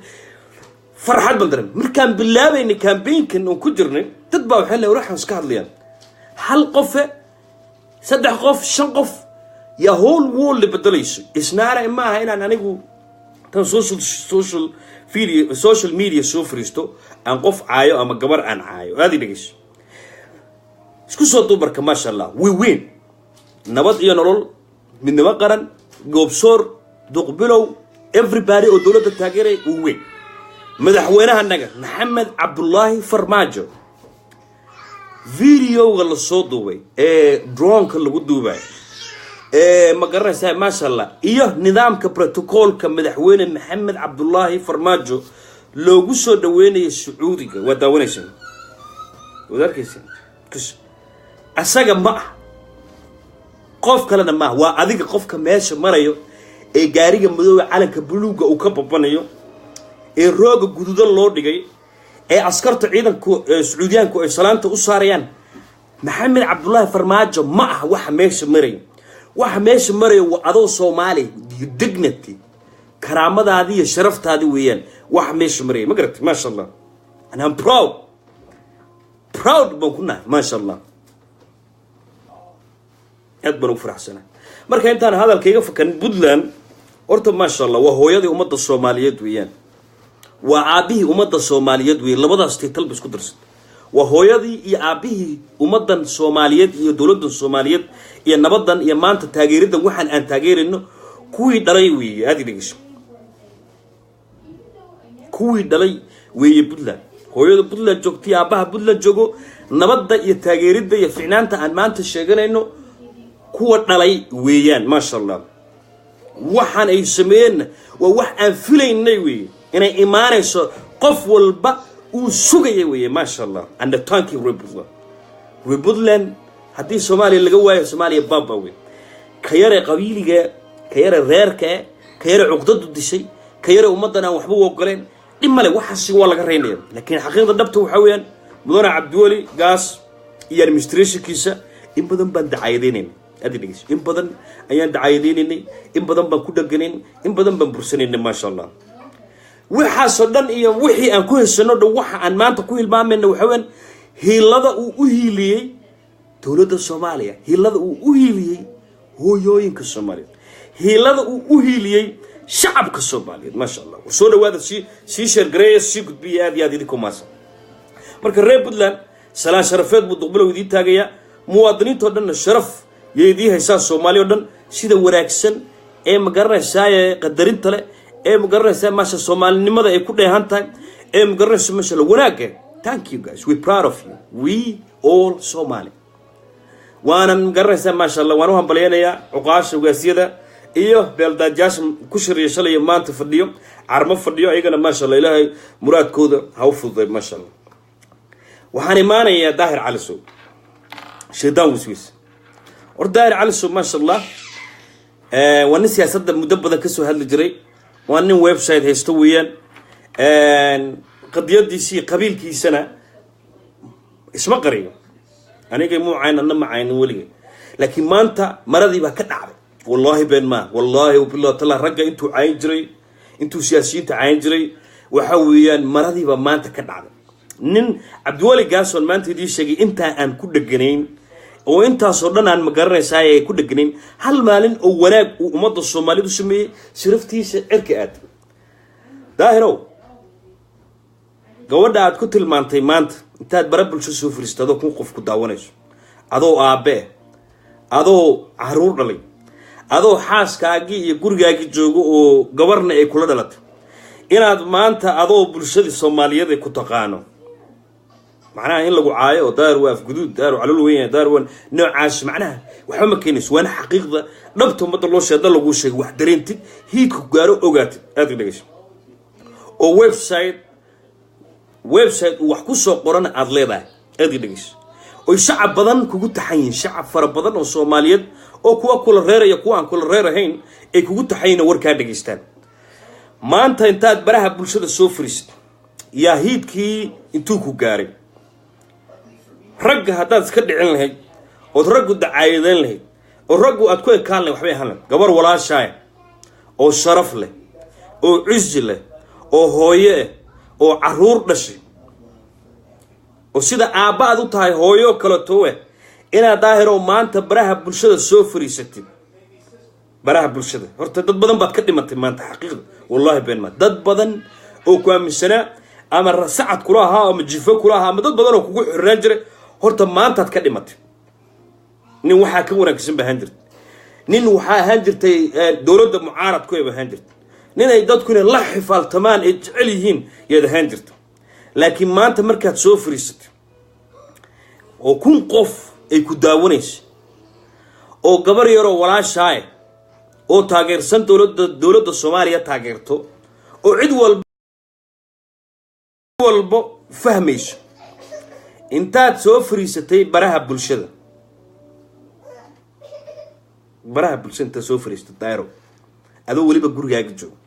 farxad baan dareemay. Markaan bilaabaynay campaignkan oon ku jirnay, dad baa waxay leeyihin waxaan iska hadlayaan. Hal qofe, saddex qof, shan qof yaa whole world bedelayso. Isnaara maaha inaan anigu tan social media soo fariisto, aan qof caayo ama gabar aan caayo. Aad i dhegeyso. Isku soo duubarka, maasha Allah, we win. Nabad iyo Nolol, Midnimo Qaran, Goobsoor, Duqbilow, everybody oo dowladda taageeray, we win. Madaxweynahanaga Maxamed Cabdullaahi Farmaajo, videoga la soo duubay ee droneka lagu duubayo ee, ma garanaysaa, maasha Allah, iyo nidaamka protocolka madaxweyne Maxamed Cabdullaahi Farmaajo loogu soo dhaweynaya Sacuudiga, waa daawanaysaan, waad arkaysaan. Asaga ma ah, qof kalena maaha, waa adiga. Qofka meesha marayo ee gaariga madooba calanka buluugga uu ka babanayo, ee rooga guduudan loo dhigay, ee askarta ciidanku Sacuudiyaanku ay salaanta u saarayaan, Maxamed Cabdullaahi Farmaajo ma ah. Waxa meesha maraya, waxa meesha maraya waa adoo Soomaali, dignity, karaamadaadii iyo sharaftaadii weeyaan waxa meesha maraya. Ma garatay? Maasha Allah, and I'm proud, proud baan ku nahay, maasha Allah, aad baan ugu faraxsanahay. Marka intaan hadalka iga fakarin, Puntland horta, maasha Allah, waa hooyadii ummadda Soomaaliyeed weeyaan, waa aabbihii ummadda Soomaaliyeed weeyaan. Labadaas title ba isku darsatay, waa hooyadii iyo aabbihii ummaddan Soomaaliyeed iyo dowladdan Soomaaliyeed iyo nabaddan iyo maanta taageeriddan waxaan aan taageerayno kuwii dhalay weeye. Aad i dhegeyso, kuwii dhalay weeye Puntland. Hooyada Puntland joogtay, aabbaha Puntland joogo, nabadda iyo taageeridda iyo ficnaanta aan maanta sheeganayno kuwa dhalay weeyaan, maasha Allah. Waxaan ay sameeyeenna waa wax aan filaynay weeye, inay imaanayso, qof walba uu sugaya weeye, maasha Allah. And thank you, reer Puntland. Reer Puntland haddii Soomaaliya laga waayo, Soomaaliya baaba wey. Ka yare qabiiliga, ka yare reerka, ka yare cuqdadu dishay, ka yare ummaddan aan waxba u ogoleen, dhib male, waxaasi waa laga raynaya. Laakiin xaqiiqda dhabta waxaa weeyaan, mudane Cabdiweli Gaas iyo administrationkiisa in badan baan dacaayadeynaynay. Aad dhegeyso, in badan ayaan dacaayadeynaynay, in badan baan ku dheganayn, in badan baan bursanaynay, maasha Allah. Waxaasoo dhan iyo wixii aan ku haysano dhan, waxa aan maanta ku hilmaamayna waxa weeyaan hiilada uu u hiiliyey dowladda Soomaaliya, hiilada uu u hiiliyey hooyooyinka Soomaaliyeed, hiilada uu u hiiliyey shacabka Soomaaliyeed, maasha Allah. Soo dhawaada, sii share gareeya, sii gudbiya, aad iyo aad idinkoo maasa. Marka reer Puntland, salaan sharafeed buu Duqbilow idiin taagayaa. Muwaadiniintoo dhanna sharaf yay idiin haysaa. Soomaali o dhan sida wanaagsan ee, ma garanaysaaye, qadarinta leh ee, ma garanaysaa, maasha, soomaalinimada ay ku dheehan tahay ee, ma garanayso, maasha Allah, wanaagga. Thank you guys, we proud of you, we all Somali. Waanan, ma garanaysaa, maasha Allah, waan u hambalyaynayaa cuqaasha, ugaasyada iyo beeldaajaasha ku shiriya shalay, maanta fadhiyo, Carmo fadhiyo. Ayagana, maasha Allah, Ilaahay muraadkooda ha u fududay, maasha Allah. Waxaan imaanayaa Daahir Calisow, shaydaan wiswis. Or Daahir Calisow, maasha Allah, waa nin siyaasadda muddo badan kasoo hadli jiray, waa nin website haysto weeyaan. Qadiyadiisii qabiilkiisana isma qariyo. Aniga muu cayn, anna ma caynin weligay, laakiin maanta maradii baa ka dhacday. Wallaahi been maa, wallaahi wabillahi taala, ragga intuu cayn jiray, intuu siyaasiyiinta cayn jiray, waxa weeyaan maradii baa maanta ka dhacday. Nin Cabdiweli Gaason maanta idiin sheegay, intaa aan ku dheganayn oo intaasoo dhan aan, ma garanaysaa, ay ku dheganayn, hal maalin oo wanaag uu ummadda Soomaalidu sameeyey, sharaftiisa cirka aad. Daahirow, gabadha aad ku tilmaantay maanta intaad bara bulsho soo fariisto, adoo kun qof ku daawanayso, adoo aabe, adoo caruur dhalay, adoo xaaskaagii iyo gurigaagii joogo oo gabarna ay kula dhalatay, inaad maanta adoo bulshadii Soomaaliyeed ay ku taqaano, macnaha in lagu caayo oo "Daahir waa afguduud, Daahir waa calool weyn yahay, Daahir waa noocaas", macnaha waxba ma keenayso. Waana xaqiiqda dhabta ummadda loo sheeg, hadda laguu sheegay, wax dareentid, hiidku gaaro, ogaatid, aad dhegeyso, oo website uu wax ku soo qorana aada leedahay, aad dhegeyso, oy shacab badan kugu taxan yihiin, shacab fara badan oo Soomaaliyeed oo kuwa kula reeraya, kuwa aan kula reer ahayn ay kugu taxan yihiin oo warkaa dhegeystaan, maanta intaad baraha bulshada soo fariisid, yaa hiidkii intuu ku gaaray, ragga haddaad iska dhicin lahayd, ood raggu dacaayadeyn lahayd, oo raggu aad ku ekaan lahayd, waxbay ahaan lahayd. Gabar walaashaaya oo sharaf leh oo cizi leh oo hooye ah oo caruur dhashay oo sida aabba aad u tahay hooyo kaleto eh, Inaad, Daahirow, maanta baraha bulshada soo fariisatid, baraha bulshada horta dad badan baad ka dhimatay maanta. Xaqiiqda, wallahi been maa, dad badan oo ku aaminsanaa ama rasacad kula ahaa ama jifo kula ahaa ama dad badan oo kugu xirnaan jiray, horta maantaad ka dhimatay. Nin waxaa ka wanaagsan ba ahaan jirtay, nin waxaa ahaan jirtay dowladda mucaarad ku ahaan jirtay, nin ay dadku inay la xifaaltamaan ay jecel yihiin yaad ahaan jirta. Laakiin maanta markaad soo fariisatay oo 1000 qof ay ku daawanaysa oo gabar yaroo walaashaae oo taageersan dowladda Soomaaliya taageerto oo cid walbo fahmayso, intaad soo fariisatay baraha bulshada intaad soo fariisatay, Daahiro, adoo weliba gurigaaga joogo,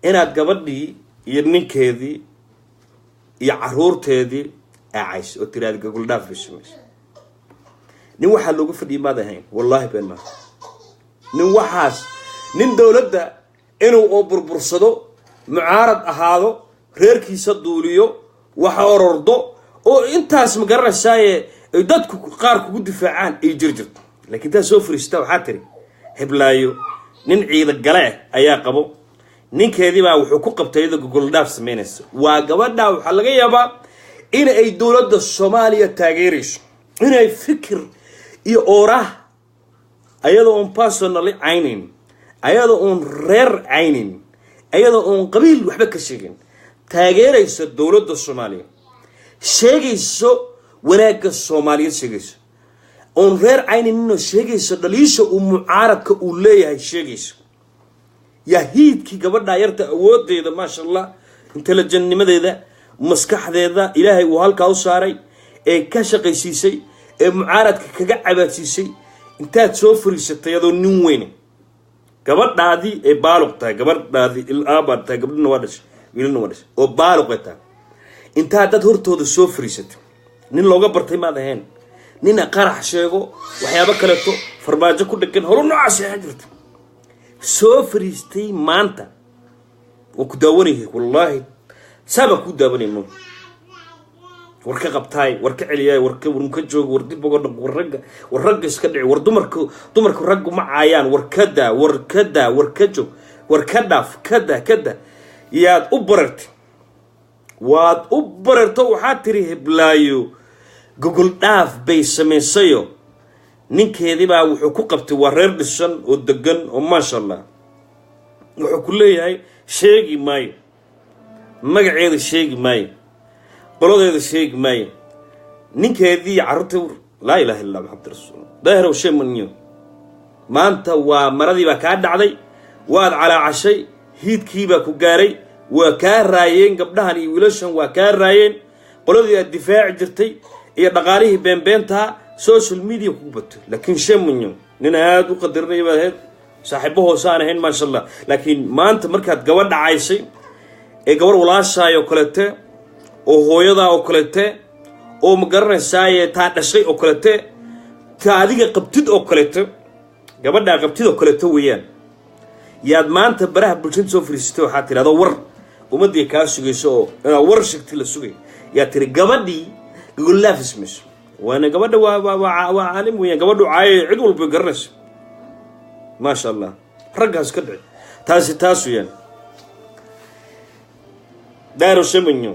inaad gabadhii iyo ninkeedii iyo caruurteedii aacayso oo tiraada gogoldhaaf bay samaysa, nin waxaa looga fadhiyay maad ahayn. Wallaahi been maaha. Nin waxaas, nin dowladda inuu oo burbursado, mucaarad ahaado, reerkiisa duuliyo, waxa orordo oo intaas, ma garanaysaaye, ay dadku qaar kugu difaacaan ay jir jirto. Laakiin intaad soo fariisata waxaa tiri heblaayo nin ciida gale ah ayaa qabo, ninkeedii baa wuxuu ku qabtay iyadoo gogoldhaaf samaynaysa. Waa gabadha waxaa laga yaabaa in ay dowladda Soomaaliya taageerayso, inay fikir iyo oorah, ayadoo oon personally caynayn, ayadoo oon reer caynayn, ayadoo oon qabiil waxba ka sheegin, taageerayso dowladda Soomaaliya, sheegayso wanaagga Soomaaliyeed, sheegayso, oon reer caynayninoo sheegayso dhaliisha uu mucaaradka uu leeyahay sheegayso. Yaa hiidkii gabadhaa yarta awoodeeda, maasha Allah, intelligentnimadeeda, maskaxdeeda Ilaahay uu halkaa u saaray ee ka shaqaysiisay ee mucaaradka kaga cabaadsiisay, intaad soo fariisatay adoo nin weyne, gabadhaadii ay baaluq tahay, gabadhaadii ilaabaad tahay, gabdhina waa dhashay, wiilina waa dhashay, oo baaluqay tahay, intaad dad hortooda soo fariisatay, nin looga bartay maad ahayn nina qarax sheego, waxyaabo kaleeto, Farmaajo ku dhegan, horu noocaas ahaan jirta, soo fariistay maanta waa ku daawanayay. Wallaahi saabaan kuu daawanay. Mo war ka qabtaay, war ka celiyaay, war ka war ka joog, war dib uga dhaq, war ragga, war ragga iska dhici, war dumarku raggu ma caayaan, war ka daa, war ka daa, war ka joog, war ka dhaaf, ka daa, ka daa. Yaad u barartay, waad u bararto. Waxaad tiri heblaayo gogol dhaaf bay samaysayo, ninkeedii baa wuxuu ku qabtay. Waa reer dhisan oo degan oo maasha Allah. Wuxuu ku leeyahay sheegi maayo magaceeda, sheegi maayo qoladeeda, sheegi maayo ninkeedii, carruurtii. Laa ilaha illa Maxamed rasuul. Daahirow, sheemanyo, maanta waa maradii baa kaa dhacday, waad calaacashay, hiidkii baa ku gaaray, waa kaa raayeen gabdhahan iyo wiilashan, waa kaa raayeen qoladii aad difaaci jirtay iyo dhaqaalihii beenbeentaa social media kugu bato. Laakiin sheemanyo, nin aada u qadarinaya baad ahayd, saaxiibo hoose aan ahayn, maasha Allah. Laakiin maanta markaad gabadh dhacaysay ee gabar walaashaay oo kalete oo hooyadaa oo kalete oo, ma garanaysaaye, taa dhashay oo kalete, taa adiga qabtid oo kaleeto, gabadhaa qabtid oo kaleeto weeyaan, yaad maanta baraha bulshada soo fariisatay. Waxaa tiri adoo war ummaddii kaa sugayso oo inaad war sheegtay la sugay, yaa tiri gabadhii gogollaafis mayso. Waana gabadha waa caalim weeyaan. Gabadhu caayo cid walba garanayso, maasha Allah. Raggaas ka dhici, taasi taas weeyaan. Daaro shamanyo,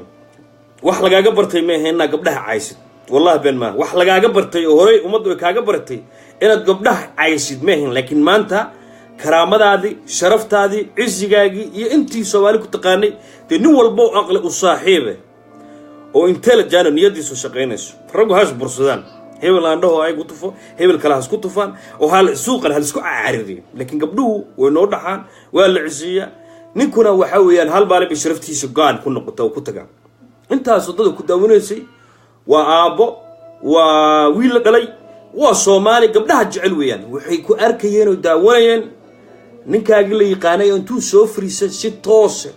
wax lagaaga bartay ma ahe inaa gabdhaha caysid. Wallahi been maaha. Wax lagaaga bartay oo horey ummaddu ay kaaga baratay inaad gabdhaha caysid ma ahayn. Laakiin maanta karaamadaadii, sharaftaadii, cisigaagii iyo intii Soomaali ku taqaanay, dee nin walbo oo aqli u saaxiibe oo intelligent niyadiisu shaqaynayso, raggu has bursadaan, hebel aandhaho ay ku tufo, hebel kale has ku tufaan oo hal suuqan hal isku caririyo. Laakiin gabdhuhu way noo dhaxaan, waa la cisiiyaa. Ninkuna waxa weeyaan hal maalin bay sharaftiisa go-aan ku noqota oo ku tagaa. Intaas waddada ku daawanaysay waa aabbo, waa wiil la dhalay, waa Soomaali gabdhaha jecel weeyaan. Waxay ku arkayeen oo daawanayeen ninkaagii la yaqaanay oo intuu soo fariisay si toose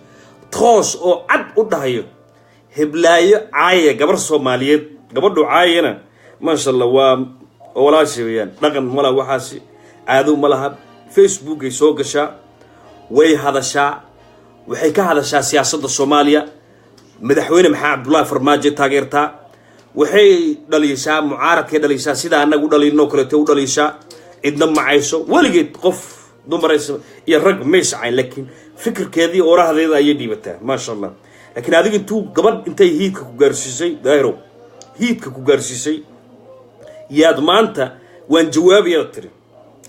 toos oo cad u dhahayo heblaayo caaya, gabar Soomaaliyeed. Gabadhu caayana, maasha Allah, waa walaasha weeyaan. Dhaqan ma laha waxaasi, caado ma laha. Facebookay soo gashaa, way hadashaa, waxay ka hadashaa siyaasadda Soomaaliya. Madaxweyne Maxamed Cabdullaahi Farmaajo taageertaa. Waxay dhaliishaa mucaaradkay dhaliishaa, sida annaga u dhaliilnoo kaleeto u dhaliishaa. Cidna macayso weligeed, qof dumaraysa iyo rag maysa cayn, laakiin fikirkeedii, orahdeeda ayay dhiibataa, maasha Allah. Laakiin adiga intuu gabadh intay hiidka ku gaarsiisay, Daahirow, hiidka ku gaarsiisay, yaad maanta waan jawaabayaad tiri.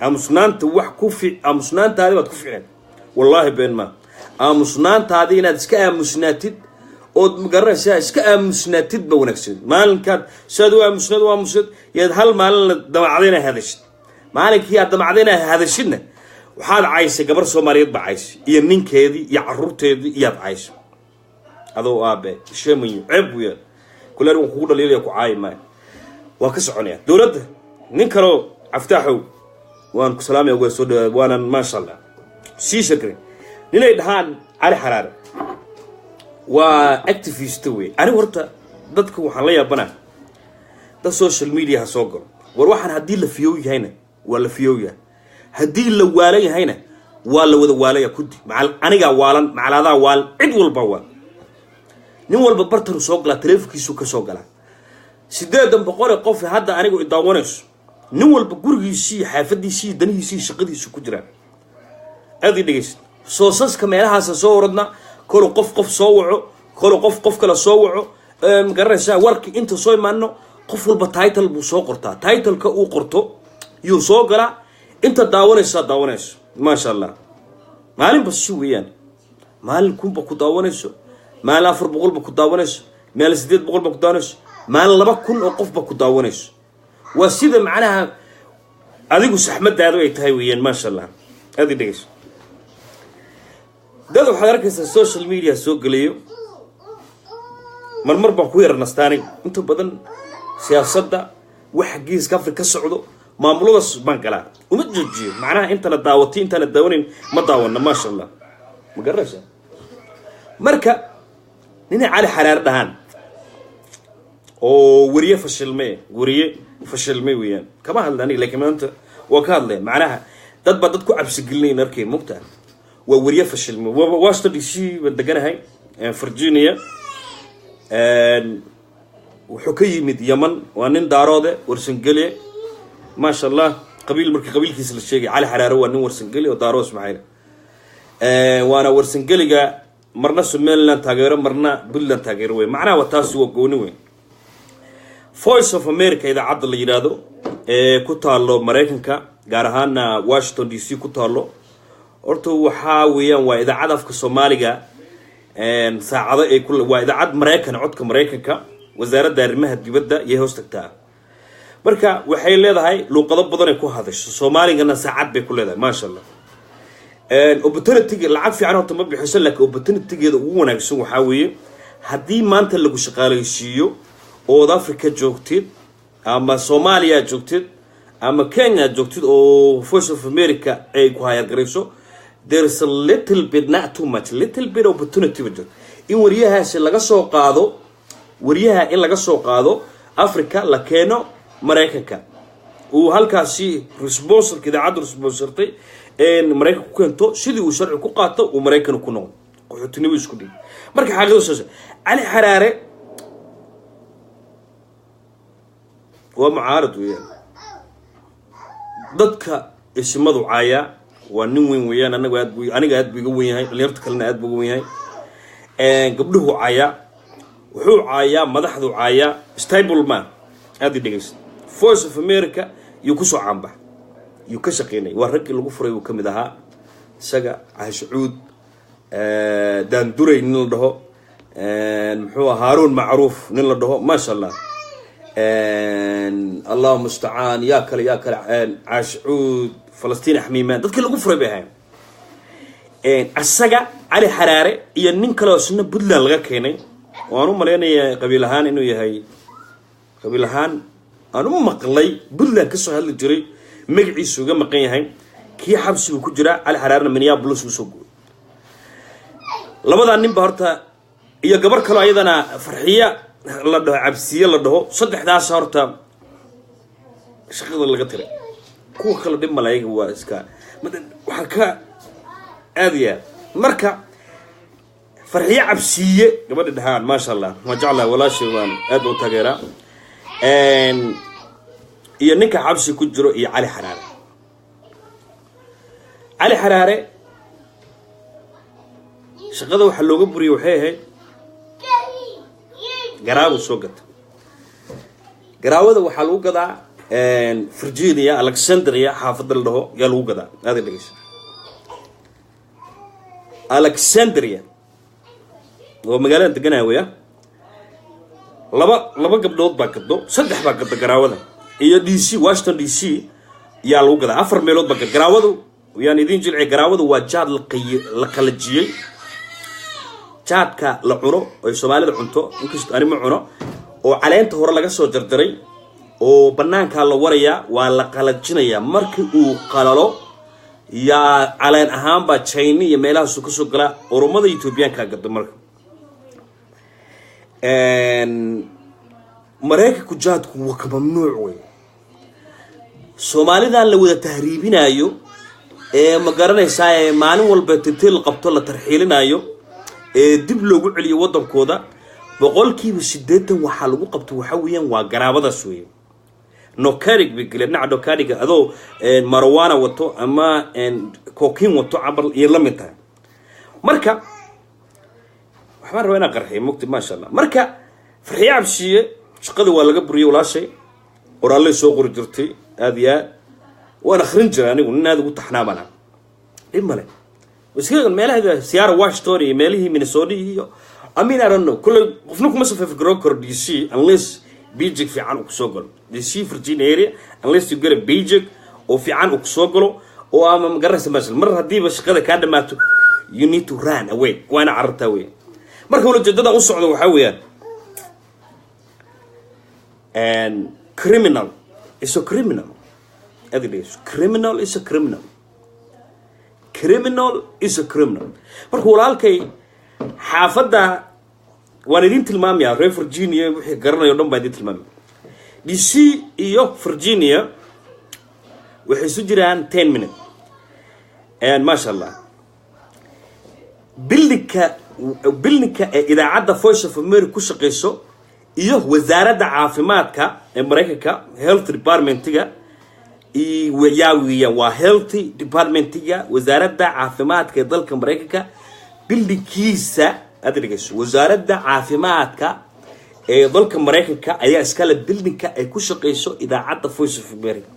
Aamusnaanta wax ku fi aamusnaantaadi baad ku ficneed, wallaahi been maa. Aamusnaantaadi inaad iska aamusnaatid ood magaranaysaa, iska aamusnaatid ba wanaagsan. Maalinkaad siaad u aamusnaad u aamusnaad, yaad hal maalin damacday inaad hadashid. Maalinkii aad damacday inaad hadashidna, waxaad caysay gabar Soomaaliyeed ba caysay, iyo ninkeedii iyo caruurteedii iyaad caysay adoo aabe. Shemayo, ceeb weeyaan. Kule anigu kugu dhaliilaya, ku caayi maayo, waan ka soconaya. Dowladda nin kaloo Caftaaxow, waan ku salaamaya, waa soo dhawaad, waanan maasha Allah sii shakray. Ninay dhahaan Cali Xaraare waa activist wey. Anigu horta dadka waxaan la yaabanaa dad social media ha soo galo. War waxaan haddii la fiyow yahayna waa la fiyow yahay, haddii la waalan yahayna waa la wada waalaya. Kudi macal anigaa waalan, macalaadaa waalan, cid walba waal. Nin walba bartanu soo galaa, taleefonkiisu ka soo galaa. 800 qof hadda anigu idaawanayso, nin walba gurigiisii, xaafadiisii, danihiisii, shaqadiisu ku jiraan. Aad i dhegeysa, soosaska meelahaasa soo oradna, kolu qof qof soo waco, kolu qof qof kale soo waco, ma garanaysaa? Warki inta soo imaano, qof walba title buu soo qortaa, titleka uu qorto yuu soo galaa. Inta daawanaysaa daawanayso, maasha Allah. Maalinba si weeyaan, maalin 1000 ba ku daawanayso, maalin 400 ba ku daawanayso, maalin 800 ba ku daawanayso, maalin 2000 oo qofba ku daawanayso. Waa sida macnaha adigu saxmadaadu ay tahay weeyaan, maasha Allah. Aad i dhegeyso, dad waxaad arkaysaa social media soo gelayo. Marmar baan ku yara nastaanay. Inta badan siyaasadda waxa Geeska Afrika ka socdo, maamuladaas baan galaa, uma joojiyo. Macnaha intana daawatay, intaana daawanayn ma daawana, maasha Allah. Ma garanaysaa? Marka ninay Cali Xaraar dhahaan oo weriye fashilmay, weriye fashilmay weeyaan. Kama hadla aniga, laakiin maanta waa ka hadlaya. Macnaha dad baa dad ku cabsigelinayn arkay, mogtaa? Waa weriye fashilmay. Washington DC baan deganahay, Virginia. Wuxuu ka yimid Yaman, waa nin Daaroode, Warsangele, maasha Allah. Qabiil marka qabiilkiisa la sheegay, Cali Xaraare waa nin Warsangeli oo Daaro Ismaaciil, waana Warsangeliga marna Somaliland taageero, marna Puntland taageero wey. Macnaha waa taasi, waa gooni weyn. Voice of America, idaacadda la yidhaahdo ee ku taalo Maraykanka, gaar ahaana Washington DC ku taalo, horta waxaa weeyaan waa idaacad afka Soomaaliga saacado ay ku, waa idaacad Maraykan, codka Maraykanka, wasaaradda arrimaha dibadda iyay hoos tagtaa. Marka waxay leedahay luuqado badan ay ku hadasho, Soomaaligana saacad bay ku leedahay, maasha Allah. Opportunity lacag fiican horta ma bixiso, laakiin opportunitygeeda ugu wanaagsan waxaa weeye haddii maanta lagu shaqaalaysiiyo ood Africa joogtid ama Soomaaliya joogtid ama Kenya joogtid oo Voice of America ay ku hire garayso, there is a little bit, not too much, little bit opportunity ba jirto in wariyahaasi laga soo qaado, wariyaha in laga soo qaado Africa, la keeno Maraykanka, uu halkaasi sponsorka idaacaddu sponsortay Maraykanka ku keento, sidii uu sharci ku qaato, uu Maraykan ku noqdo, qaxootinimo isku dhig. Marka xaqiiqada soo Cali Xaraare waa mucaarad weeyaan, dadka isimadu caayaa. Waa nin weyn weeyaan, anagu aad bu aniga aad buu iga wen yahay, dhalinyarta kalena aad buu uga wen yahay. Gabdhuhu caayaa, wuxuu caayaa madaxdu caayaa, stable man. Aad i dhegeysa, Voice of America yuu kusoo caanbax, yuu ka shaqeynay. Waa raggii lagu furay uu ka mid ahaa, isaga, Caashicuud, Daanduray nin la dhaho, muxuu aha, Haaruun Macruuf nin la dhaho, maasha Allah. Allahu mustacaan. Yaa kale, yaa kale, Caashicuud, Falastiin Axmiimaan, dadkii lagu furay bay ahayn. Asaga Cali Xaraare iyo nin kale oo isna Puntland laga keenay, waan u malaynayaa qabiil ahaan inuu yahay, qabiil ahaan aan u maqlay, Puntland kasoo hadli jiray, magaciisu uga maqan yahay. Kii xabsigu ku jiraa, Cali Xaraarena Minneapolis uu soo guuray. Labadaa nin ba horta, iyo gabar kaloo ayadana Farxiya la dhaho, Cabsiye la dhaho, saddexdaas horta shaqada laga tiray. Kuwa kale dhib male, ayaga waa iska waxaa ka aadaya. Marka Farxiye Cabsiiye gabadha dhahaan, maasha Allah, waan jeclahay walaashay, waan aad baan u taageeraa. Iyo ninka xabsi ku jiro iyo Cali Xaraare. Cali Xaraare shaqada waxaa looga buriyey waxay ahayd garaabuu soo gata. Garaawada waxaa lagu gadaa Virginia, Alexandria, xaafadda la dhaho yaa lagu gadaa. Aada dhegeysa, Alexandria oo magaalada deganaya weya. Laba gabdhood baa gado, saddex baa gado garaawada. Iyo DC, Washington DC yaa lagu gadaa. Afar meelood baa gad garaawadu. Yaan idiin jilciya, garaawadu waa jaad la qalajiyey, jaadka la cuno oy Soomaalida cunto, inkastoo ani ma cuno, oo caleenta hore laga soo jarjaray oo banaankaa la warayaa, waa la qalajinayaa. Markii uu qalalo yaa caleen ahaanbaa China iyo meelahaasu kasoo galaa. Oromada, Ethoobiyaankaa gado. Marka Maraykanku jaadku waa ka mamnuuc wey. Soomaalidan la wada tahriibinaayo ee, ma garanaysaa, ee maalin walba tintii la qabto la tarxiilinaayo ee dib loogu celiyo waddankooda, 80% waxaa lagu qabto waxa weeyaan waa garaabadaas weeye. Narcotic bay geleen dhinaca narcotic-ga, adoo marijuana wato ama cocaine wato camal iyo la mid tahay. Marka waxbaan rabaa inaan qarxiyo mugti, maasha Allah. Marka Farxiye Cabshiye shaqada waa laga buriyey. Walaashay qoraallay soo qori jirtay, aada iyo aad waan akrin jiray anigu, nin aada ugu taxnaa baan ahaa. Dhib male, iska meelaha Seattle, Washington iyo meelihii Minnesota iyo, I mean, I don't know, kulley qofna kuma safeef garoon karo DC unless paycheck fiican uu kusoo galo DC, Virginia area, unless you get a paycheck oo fiican uu kusoo galo oo ama, magaranaysa, masal mar haddiiba shaqada kaa dhamaato, you need to run away, waa ina carartaa wey. Marka ulajeedadan u socdo waxaa weeyaan, and criminal is a criminal. Aad dhegeyso, criminal is a criminal, criminal is a criminal. Marka walaalkay xaafadda waan idin tilmaamayaa, reer Virginia wixii garanayo dhan baan idin tilmaamaya. DC iyo Virginia waxay isu jiraan 10 minute, maasha Allah. Building-ka ee idaacadda Voice of America ku shaqeyso iyo wasaaradda caafimaadka ee Maraykanka, health department-iga yaa weeyaan, waa health department-iga, wasaaradda caafimaadka ee dalka Maraykanka building-kiisa. Aad dhegeyso, wasaaradda caafimaadka ee dalka Maraykanka ayaa iskale building-ka ay ku shaqeyso idaacadda Voice of America.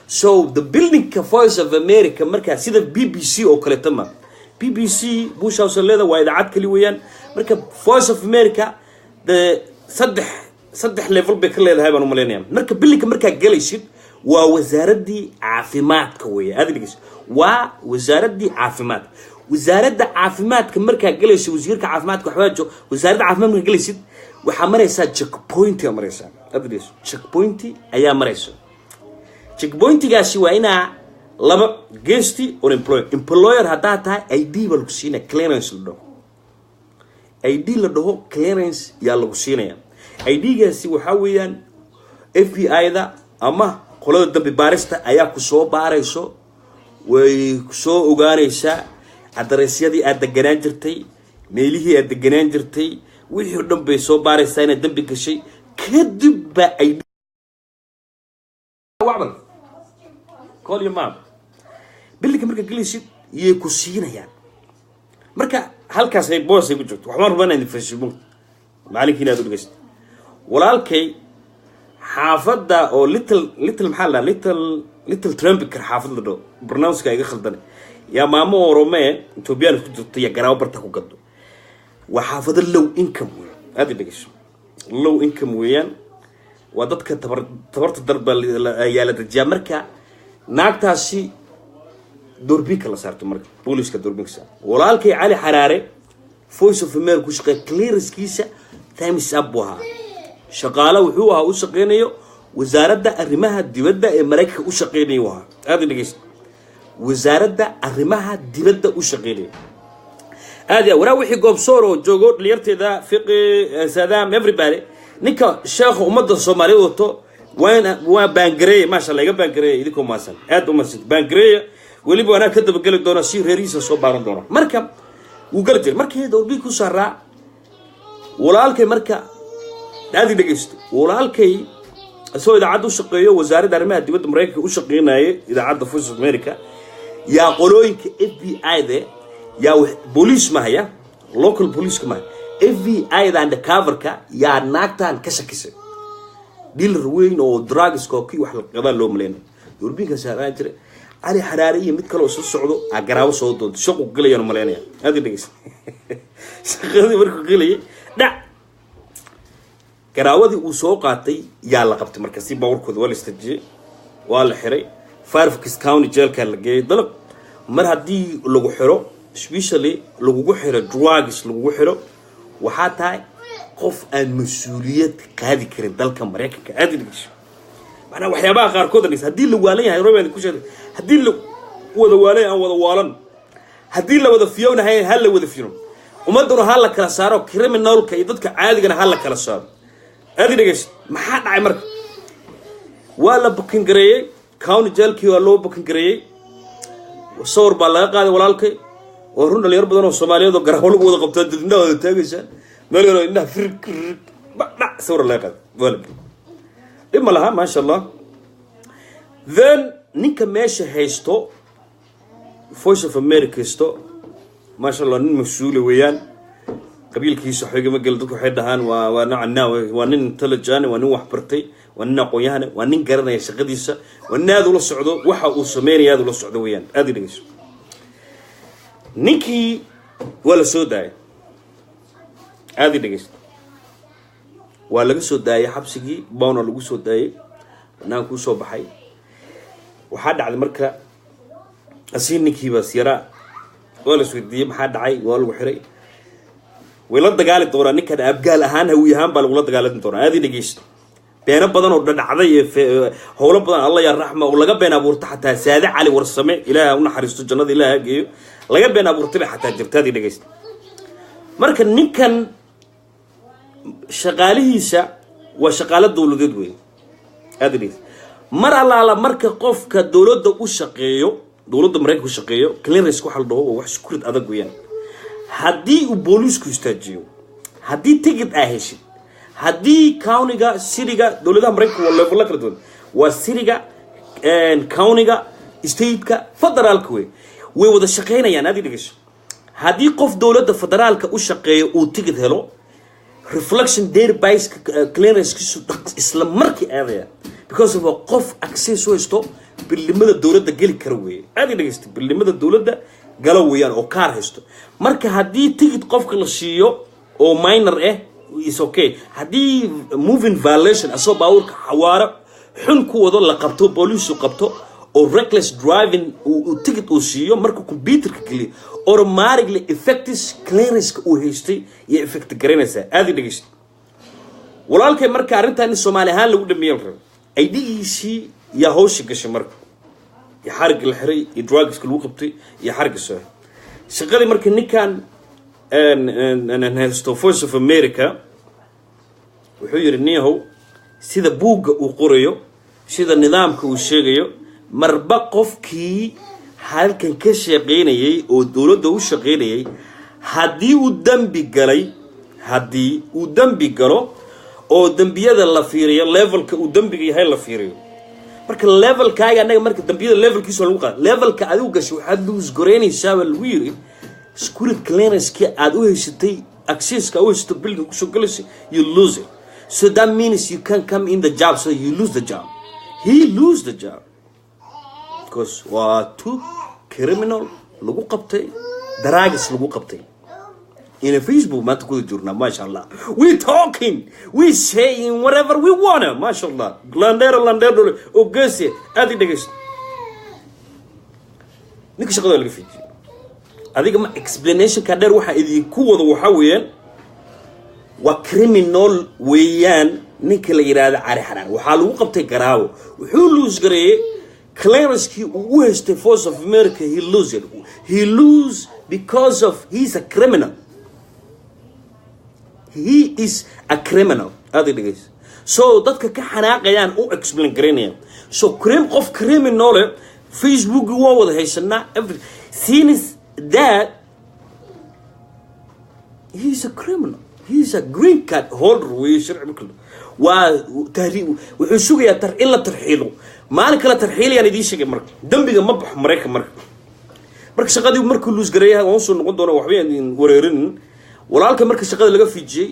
So the building-ka Voice of America, markaa sida BBC oo kaleeto, ma BBC Bush House leeda, waa idaacad kali weeyaan. Marka Voice of America the saddex level bay ka leedahay baan umalaynaya. Marka building-ka markaa gelaysid waa wasaaraddii caafimaadka weeye. Aad dhegeyso, waa wasaaraddii caafimaadka. Wasaaradda caafimaadka markaa gelaysid, wasiirka caafimaadka waxbaa joog. Wasaaradda caafimaadka markaa gelaysid waxaa maraysaa checkpoint aa maraysaa. Aad dhegeyso, checkpoint ayaa maraysa. Checkpoint-igaasi waa inaa laba guest or employer. Employer haddaa tahay, ID baa lagu siinaya, clearance la dhaho, ID la dhaho clearance yaa lagu siinaya. ID-gaasi waxaa weeyaan FBI-da ama qolada dambi baarista ayaa ku soo baarayso, way soo ogaanaysaa address-yadii aad deganaan jirtay, meelihii aad deganaan jirtay, wixii o dhan bay soo baaraysaa inaad dambi gashay. Kadib baa ID wacbal, call your mom. Building-ka marka gelaysid yay ku siinayaan. Marka halkaas ay boos ay ku jirto. Waxbaan rabaa inaan idin fashimo, macalinkiina aad u dhegeysta. Walaalkay xaafadda oo little maxaa la dhaha, Little Trumpiker, xaafad la dhaho, barnaamijka iga khaldane, yaa maamo Oromee Ethoobiyan isku jirto yaa garaabo barta ku gado. Waa xaafado low income weeyaan. Aad i dhegeyso, low income weeyaan, waa dadka tabarta darba ayaa la dejiyaa. Marka naagtaasi doorbiinka la saarto, marka booliska doorbiinka saarto. Walaalkay Cali Xaraare Voice of America ku shaqeeya, clearance-kiisa times up buu ahaa. Shaqaale wuxuu ahaa u shaqeynayo wasaaradda arrimaha dibadda ee Maraykanka u shaqeynayo ahaa. Aad i dhegeysta, wasaaradda arrimaha dibadda u shaqeynaya. Aad ya waraa wixii Goobsoor oo joogo, dhalinyarteeda, Fiqi, Saadaam, everybody, ninka sheekha ummadda Soomaaliyeed wato waa baangareeya, maasha Allah, iga baangareeya idinkoo maasan, aad u maasan baangareeya. Weliba anaa ka dabageli doona si reerihiisa soo baaran doona. Marka wuu geli jiray markii dowlbii ku saaraa walaalkay. Marka aad i dhegeysto, walaalkay. Isagoo idaacadda u shaqeeyo, wasaaradda arrimaha dibadda Maraykanka u shaqeynayay, idaacadda Voice of America, yaa qolooyinka FBI de, yaa booliis mahaya, local police maha, FBI da undercoverka yaa naagtan ka shakisay. Dealer weyn oo drugska oo kii wax la qadaa loo maleynay Europeanka saaraan jiray, Cali Xaraare iyo mid kale oo soo socdo aa garaabo soo doonto, shaqu galayaan maleynaya. Aad dhegeysa, shaqadii markuu galayay, dhac, garaawadii uu soo qaatay yaa la qabtay. Marka si baawarkooda waa la istajiyey, waa la xiray, Fairfax County jeelkaa la geeyey. Dalab mar haddii lagu xiro, especially lagugu xiro drugs lagugu xiro, waxaa tahay qof aan mas-uuliyad qaadi karin dalka Maraykanka. Aad dhegeyso, macnaa waxyaabaha qaarkood dhegeysa. Haddii la waalan yahay, roban ku sheegay, haddii la wada waalan, aan wada waalan. Haddii la wada fiyownahay, ha la wada fiyo. Ummadduna ha la kala saaro, criminalka iyo dadka caadigana ha la kala saaro. Aad dhegeyso, maxaa dhacay marka? Waa la booking gareeyey, county jailkii waa loo booking gareeyey, sawir baa laga qaaday. Walaalkay, waa run, dhalinyaro badan oo Soomaaliyeed oo garaawo lagu wada qabtaa, dad indhaha wada taagaysaa, meel yaroo indhaha fir dhac, sawir laga qaaday, waa la geeyey. Dhib ma laha, maasha Allah. Then ninka meesha haysto, Voice of America haysto, maasha Allah, nin mas-uula weeyaan. Qabiilkiisa waxba igama gelo. Dadku waxay dhahaan waa noocan, waa nin intelligent, waa nin wax bartay, waa nin aqoon-yahane, waa nin garanaya shaqadiisa, waa nin aada ula socdo waxa uu sameynaya, aada ula socdo weeyaan. Aada i dhegeyso, ninkii waa la soo daayay. Aada i dhegeyso, waa laga soo daayay xabsigii, bawna lagu soo daayay, banaanka usoo baxay. Waxaa dhacday marka asii ninkiibaas yaraa waa la isweydiiyey, maxaa dhacay? Waa lagu xiray. Way la dagaali doonaa ninkan, Abgaal ahaan, Hawi ahaan baa lagula dagaalami doonaa. Aada i dhegeysto, beeno badan oo dhadhacday iyo howlo badan, Alla yaa raxma, oo laga been abuurta, xataa Saade Cali Warsame, Ilaaha u naxariisto, jannada Ilaah ha geeyo, laga been abuurtay bay xataa jirta. Aada i dhegeysta, marka ninkan shaqaalihiisa waa shaqaalo dowladeed wey. Aada i dhegeysta, mar allaala marka qofka dowladda u shaqeeyo, dowladda Maraykanka u shaqeeyo, clearance waxa la dhaho waa wax security adag weeyaan. Haddii uu booliisku istaajiyo, haddii ticket aa heshid, haddii countyga, cityga, dowladaha Maraykanka waa levello kala duwan, waa cityga, countyga, stateka, federaalka wey, way wada shaqaynayaan. Aad i dhegeyso, haddii qof dowladda federaalka u shaqeeyo uu ticket helo, reflection database clearancekiisu isla markii aadaya, because of qof access u haysto buildingada dowladda geli kara weeye. Aad i dhegeysta, buildingada dowladda galo weeyaan oo kaar haysto. Marka haddii ticket qofka la siiyo oo minor ah, is okay. Haddii moving violation, asagoo baabuurka xawaaro xun ku wado la qabto, booliisu qabto, oo reckless driving uu ticket uu siiyo, markuu computerka geliyo, automatically effects clearanceka uu haystay iyo effect garanaysaa. Aad i dhegeysta, walaalkay, marka arrintan in Soomaali ahaan lagu dhameeyo la rabo, ID-giisii yaa hawsha gashay. Marka iyo xarigga la xiray iyo drugska lagu qabtay iyo xarigga soo shaqadii, marka ninkan haysto Voice of America wuxuu yidhi, niyahow, sida buugga uu qorayo, sida nidaamka uu sheegayo, marba qofkii halkan ka shaqaynayay oo dowladda u shaqaynayay, haddii uu dembi galay, haddii uu dembi galo oo dembiyada la fiiriyo, levelka uu dembiga yahay la fiiriyo, marka levelkaaga annaga, marka dembiyada levelkiisa waa lagu qaada, levelka adigu gashay, waxaad lose garaynaysaa baa lagu yiri security clearancekii aad u haysatay, accesska u haysato building kusoo galaysay. You lose it, so that means you can't come in the job, so you lose the job. He lose the job because waa two criminal lagu qabtay, drugs lagu qabtay. In Facebook maanta kuda jirnaa, maasha Allah, we talking, we saying whatever we wanna, maasha Allah. Landero landero ogese, aad i dhegeysto, ninka shaqada laga fiijiyay. Adiga ma explanationka dheer waxaa idinku wado waxaa weeyaan, waa criminal weeyaan. Ninka la yidhaahdo Cali Xaraan waxaa lagu qabtay garaawo. Wuxuu lose gareeyey clearancekii uu u haystay Voice of America. He lose it, he lose because of he's a criminal. He is a criminal. Aad dhegeysa, so dadka ka xanaaqayaan u explain garaynayaan. So crim qof criminal, Facebook waa wada haysanaa, every since that he's a criminal. He's a green card holder weeye. Sharci marka waa tahriib, wuxuu sugayaa tar in la tarxiilo. Maalin kala tarxiilayaan idiin sheegay. Marka dembiga ma baxo Maraykan. Marka shaqadii markuu lose gareeyaha, waan soo noqon doona, waxba aan idin wareerinin walaalka. Marka shaqada laga fiijiyey,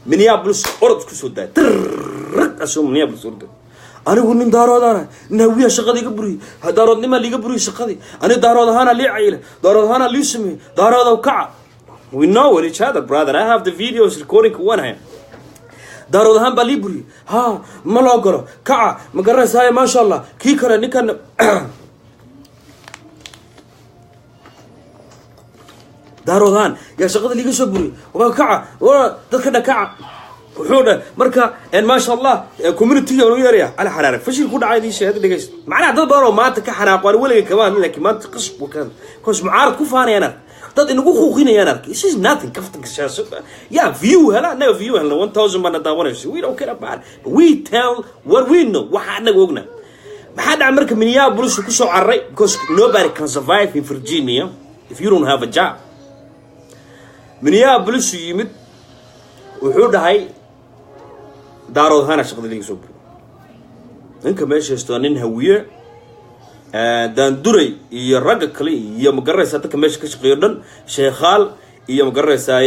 Minneapolis orod ku soo daayay, tirrag asoo Minneapolis orday. Anigu nin Daaroodana, nin Hawiyaha shaqada iga buriyey, Daaroodnimaa liiga buriyey shaqadii. Aniga Daarood ahaana lii cayile, Daarood ahaana lii sameeyey, Daaroodow kaca. We know each other, brother. I have the videos recording one hand. Daarood ahaan baa lii buriyey, ha ma la ogolo, kaca. Ma garanaysaay? Maasha Allah, kii kale ninkan Daarood ahaan yaa shaqada liiga soo buriyey, waa kaca, waa dadka dhan kaca. Wuxuu dhan marka, maasha Allah, community-ga u yeeraya. Cali Xaraare fashil ku dhacay idiin sheegay. Dhegeysta, macnaha dad badan oo maanta ka xanaaqo, aan weligay kama hadlin, laakiin maanta qasb buu ka hadlay because mucaarad ku faanayaan ark, dad inagu quuqinayaan ark. This is nothing. Kaftanka siyaasadda yaa view hela, annaga view helna, 1000 baana daawanayso. We don't care about it, but we tell what we know. Waxa annaga ogna. Maxaa dhacay marka? Minneapolis ku soo cararay because nobody can survive in Virginia if you don't have a job. Minneapolis uu yimid, wuxuu dhahay Daarood ahaana shaqada liiga soo buriy. Ninka meesha haysto waa nin Hawiye, Daanduray iyo ragga kale iyo, magaranaysaa, dadka meesha ka shaqeeyo dhan, Sheekhaal iyo, magaranaysaa,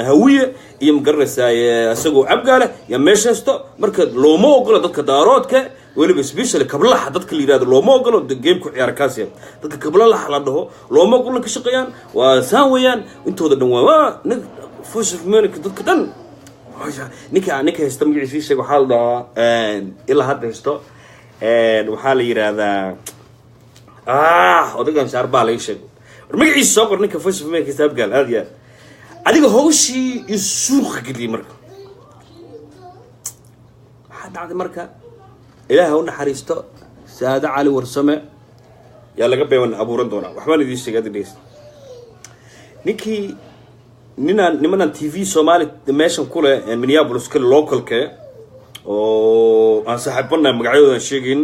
Hawiye iyo, magaranaysaa, isagoo Abgaale yaa meesha haysto. Marka looma ogolo dadka Daaroodka, weliba especially Kablaxa dadka la yihahdo looma ogolo game-ku ciyaara kaasiya. Dadka Kablalaxa la dhaho looma ogolo ka shaqeeyaan. Waa saan weeyaan, intooda dhan waa Voice of America. Dadka dhan, ninka haysto magaciisa sheeg, waxaa la dhahaa, ilaa hadda haysto, waxaa la yidhaahdaa, odaygan shaarbaa laga sheego. War magaciisa soo qor, ninka Voice of America haysta, Abgaal. Aad iyo aad adiga hawshii iyo suuqa geliyey. Marka maxaa dhacday? Marka Ilaah ha u naxariisto Saade Cali Warsame, yaa laga been abuuran doonaa. Waxbaan idiin sheegay, hadda dhegeysta. Ninkii ninaan nimanaan TV Soomaali meeshan ku leh Minneapolis kale, localke oo aan saaxiibanahay, magacyadooda aan sheegayn,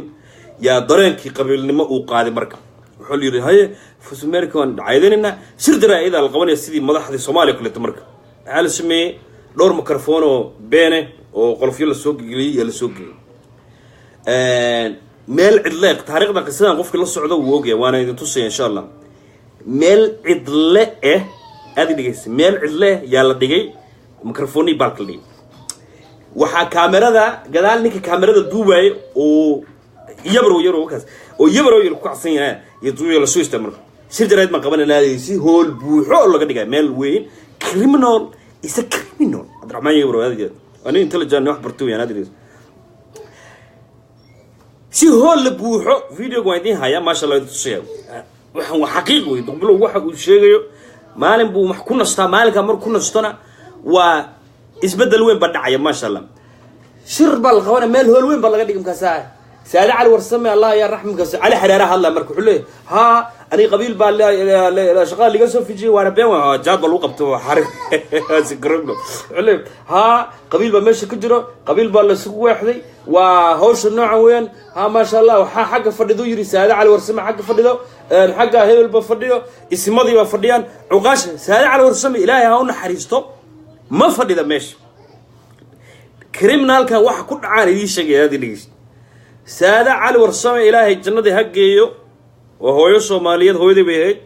yaa dareenkii qabiilnimo uu qaaday. Marka wuxuu la yidhi, haye, Voice America waan caydinaynaa, shir jaraa-ida la qabanaya sidii madaxdii Soomaaliya kaleeto. Marka maxaa la sameeyey? Dhowr microphone oo beene oo qolofyo lasoo geliyey yaa lasoo geliyey meel cidle. Taariikhda qisadan qofkii la socdo wuu ogaya, waana idin tusaya insha Allah. Meel cidle eh, aad i dhegeysa, meel cidle yaa la dhigay microphonii baalka la dhigay. Waxaa kaamerada gadaal ninka kaamerada duubaayay oo Yabrow Yarow kaas oo Yabrow Yar ku kacsan yahay iyo duuya lasoo istaa. Marka shir jarayd baan qabanayna, si hool buuxo oo laga dhigay meel weyn. Criminal is a criminal. Cabdiraxmaan Yabrow aad iyo aad waa nin intelligent, wax bartay weyaan. Aad i dhegeysa, si hool la buuxo, videoga waan idiin hayaa, maasha Allah, idin tusaya. Waxan waa xaqiiq wey. Duqbilow waxa uu sheegayo maalin buu wax ku nastaa, maalinkaa mar ku nastona waa isbeddel weyn baa dhacaya, maasha Allah. Shir baa la qabanaya, meel hool weyn baa laga dhigay. Markaasa Saade Cali Warsame, Allah yaa raxmi, markaas Cali Xareere hadlaya. Marka wuxuu leeyahay, haa, aniga qabiil baa shaqada liga soo fijiyey, waana been, waa jaad baa lagu qabtay, waa xarig sigarogno. Wuxuu leeyahay, haa, qabiil baa meesha ku jiro, qabiil baa laisugu weexday, waa hawsha noocan weeyaan. Haa, maasha Allah, waxaa xagga fadhido yiri Saade Cali Warsame, xagga fadhido, xagga hebel ba fadhiyo, ismadii baa fadhiyaan, cuqaasha. Saade Cali Warsame, Ilaahay ha u naxariisto, ma fadhida meesha. Criminalkan waxa ku dhacaan idiin sheegaya, aad dhegeysta. Saade Cali Warsame, Ilaahay jannadii ha geeyo, waa hooyo Soomaaliyeed, hooyadii bay ahayd.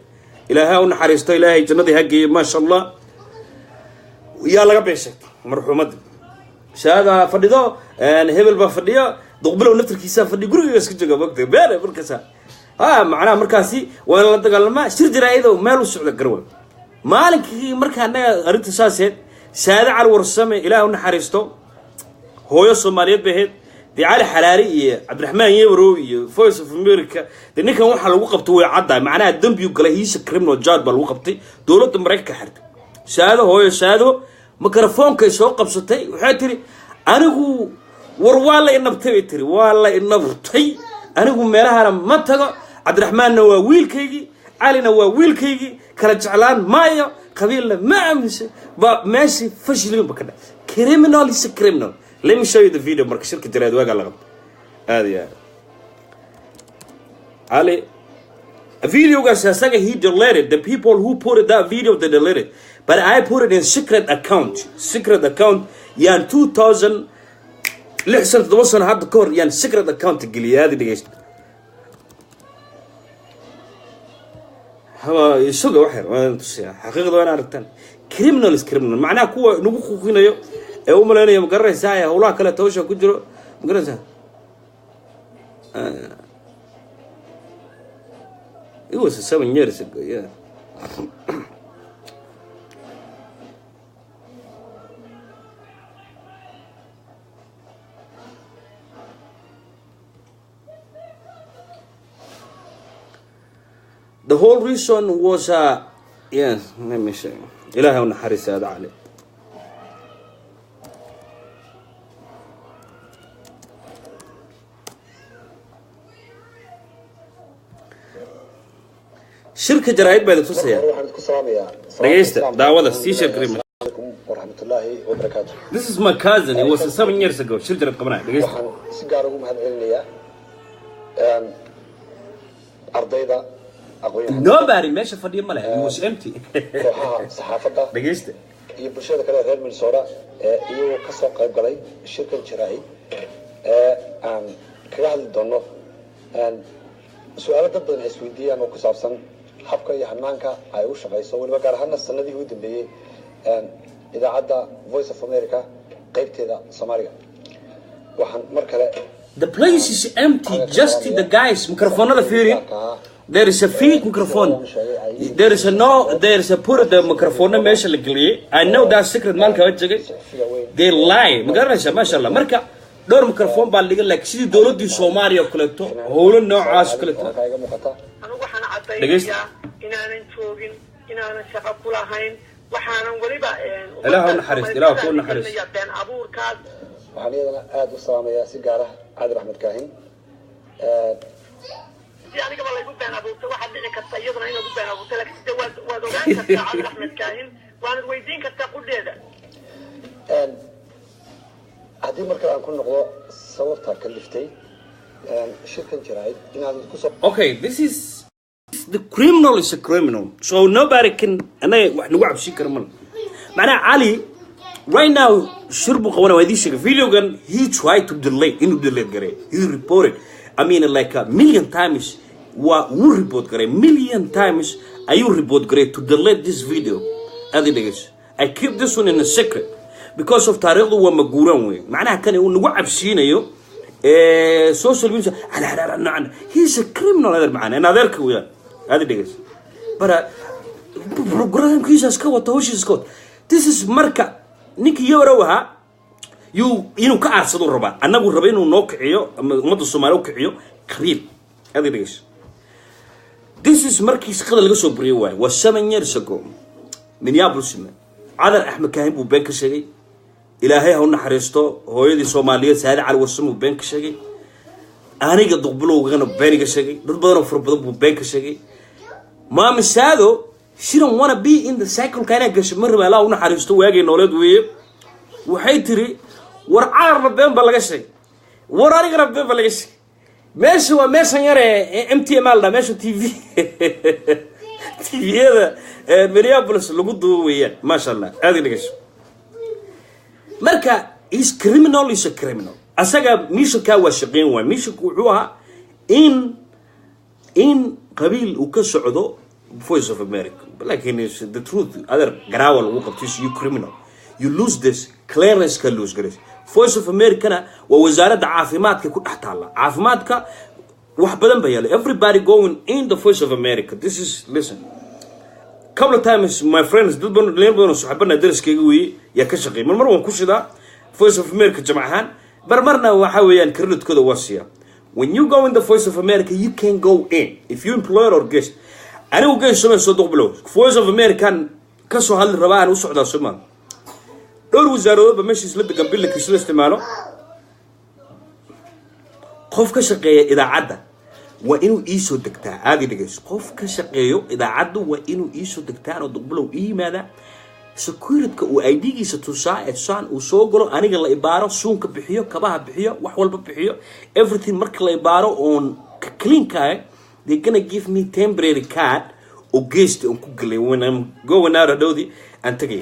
Ilaahay ha u naxariisto, Ilaahay jannadii ha geeyo, maasha Allah. Yaa laga been sheegtay marxuumadda. Saada fadhido, hebel baa fadhiyo, Duqbilow naftarkiisaa fadhiyo, guriga iska jooga mogta beene. Markaasa ha macnaha markaasi waa in la dagaalamaa. Shir jaraa-id meel u socda garwa maalinkii. Marka annaga arrinta saaseed, Saade Cali Warsame, Ilaah u naxariisto, hooyo Soomaaliyeed bay ahayd. Dee Cali Xalaari iyo Cabdiraxmaan Yebrow iyo Voice of America, dee ninkan waxaa lagu qabtay way caddahay, macnaha dembiyu galay, hiisa criminal charge baa lagu qabtay, dowladda Maraykanka xirtay. Saado, hooyo Saado, microphonekay soo qabsatay, waxay tiri, anigu war waa la inabtay bay tiri, waa la inabtay, anigu meelahana ma tago, Cabdiraxmaanna waa wiilkaygii, Calina waa wiilkaygii, kala jeclaan maayo, qabiilna ma aaminsan. Ba meeshii fashilin ba ka dhac. Criminal is a criminal. Let me show you the video. Marka shirka jaraad waagaa la qabto, aad iyo aad Cali Videogaas asaga he deleted. The people who put it, that video, they deleted, but I put it in secret account. Secret account yaan 2000, 6 sano, 7 sano hadda ka hor yaan secret account geliyay. Aadi dhegeysta. Haba isuga wax yar waan tusiyaa. Xaqiiqda waan aragtaan. Criminal is criminal. Macnaha kuwa nagu quuqinayo ee u malaynaya, ma garanaysaa, ee howlaha kale tawsha ku jiro, ma garanaysaa. It was 7 years ago, yeah. The whole reason was yes, let me see. Ilaahay u naxariisa Aada Cali. Shirka jaraa'id baa idin tusaya. Waxaan isku salaamayaa. Dhegeysta, daawada sii share gareey. Calaykum waraxmatullaahi wabarakaatu. This is my cousin. It was 7 years ago shir jaraa'id qabanaya. Dhegeysta. Waxaan si gaar ugu mahad celinayaa ardayda, aqoon-yahanada, Nobody meesha fadhiya ma leh. It was empty. kooxaha saxaafadda Dhegeysta. iyo bulshada kale ee reer Minnesota ee iyagoo ka soo qayb galay shirkan jaraa'id ee aan kaga hadli doono su-aalo dad badan ay isweydiiyaan oo ku saabsan habka iyo hanaanka ay u shaqayso, weliba gaar ahaana sanadihii u dambeeyey, idaacadda Voice of America qaybteeda Soomaaliga. Waxaan mar kale The place is empty. Just the guys microphone fiiri. There is a fake microphone. There is a no, there is a put the microphone meesha la geliyay. I know that secret maalka waa jegay. They lie, ma garanaysaa. Maasha Allah. Marka dhowr microphone baa laga, like sidii dowladdii Soomaaliya oo kaleeto, howlo noocaas oo kaleeto. Halkaa iga muuqata. Anigu waxaan Dhegeysta. caddaynayaa inaanan joogin, inaanan shaqo ku lahayn. Waxaanan weliba Ilaah u naxariisto, Ilaah kuu naxariisto. Been abuurkaas. Waxaan iyadana aada u salaamayaa si gaar ah Caadil Axmed Kaahin. Si anigaba laygu been abuurtay, waxaad dhici karta iyaduna in lagu been abuurtay, laakiin de waad ogaan kartaa Caadil Axmed Kaahin, waanad weydiin kartaa qudheeda. Haddii mar kale aan ku noqdo sababta kaliftay shirkan jaraa'id inaan kusoo Okay, this is the criminal is a criminal, so nobody can anaga wax nagu cabsin kara mal. Macnaha Cali right now shir buu qabanaya. Waa idiin sheegay videogan. He tried to delay, inuu delete garay. He reported, I mean, like a million times. Waa wuu report garay, million times ayuu report garay to delete this video. Adi dhegeyso, I keep this one in a secret because of taariikhdu waa maguuraan wey. Macnaha kani uu nagu cabsiinayo social media ala ala ala. He's a criminal, adeer macana in adeerka weeyaan. Adi dhegeyso, bara programkiisa iska wata, hawshiisa iska wata. This is marka ninkii Yorow ahaa yuu inuu ka aarsado rabaa, annagu raba inuu noo kiciyo ama ummadda Soomaaliya u kiciyo qabiil. Adi dhegeyso, this is markii shaqada laga soo buriyay waaye. Waa 7 years ago, Minneapolis. Cadar Axmed Kaahin buu been ka sheegay. Ilaahay ha u naxariisto hooyadii Soomaaliyeed Saade Cali Warsame buu been ka sheegay. Aniga Duqbilowgana been iga sheegay. Dad badan oo fara badan buu been ka sheegay. Maami Saado, she don't wanna be in the cycle ka inaa gasho ma raba. Allah u naxariisto, waagay nooleed weeye. Waxay tiri, war Cadarna been ba laga sheegay, war anigana been ba laga sheegay. Meesha waa meeshan yar ee MTM dha, meesha TV TV-yada Minneapolis lagu duubo weeyaan. Maasha Allah. Aad i dhegeyso. Marka is criminal is a criminal. Asaga missionkaa waa shaqeyn waay. Missionku wuxuu ahaa in qabiil uu ka socdo Voice of America. Lakin is the truth, other garaawa lagu qabto. You criminal, you lose this clearance ka lose garays. Voice of Americana waa wasaaradda caafimaadka ku dhex taalla. Caafimaadka wax badan ba yaala. Everybody going in the Voice of America. This is, listen, couple of times my friends, dad badan, dhalinyar badan oo saxaabana dariskayga weeye yaa ka shaqeeyay. Mar mar waan ku shidaa Voice of America jamc ahaan, bar marna waxa weeyaan creditkooda waa siiyaa. When you go in the Voice of America, you can go in if you employer or guest. Anigu guest samee soo duqbilow Voice of American ka soo hadli rabaa, aan u socdaa Soomaal. Dhowr wasaaradoodba meesha isla degan billa isla isticmaalo. Qof ka shaqeeya idaacadda waa inuu iisoo degtaa. Aadi dhegeyso, qof ka shaqeeyo idaacaddu waa inuu iisoo degtaan oo Duqbilow ii yimaadaa, securityka uu ID-giisa tusaa ee tusaan uu soo galo, aniga la ibaaro, suunka bixiyo, kabaha bixiyo, wax walba bixiyo, everything. Marka la ibaaro oon ka clean kahay. They're gonna give me temporary card oo geesta on ku galay when I'm going out. Hadhowdii aan tagay,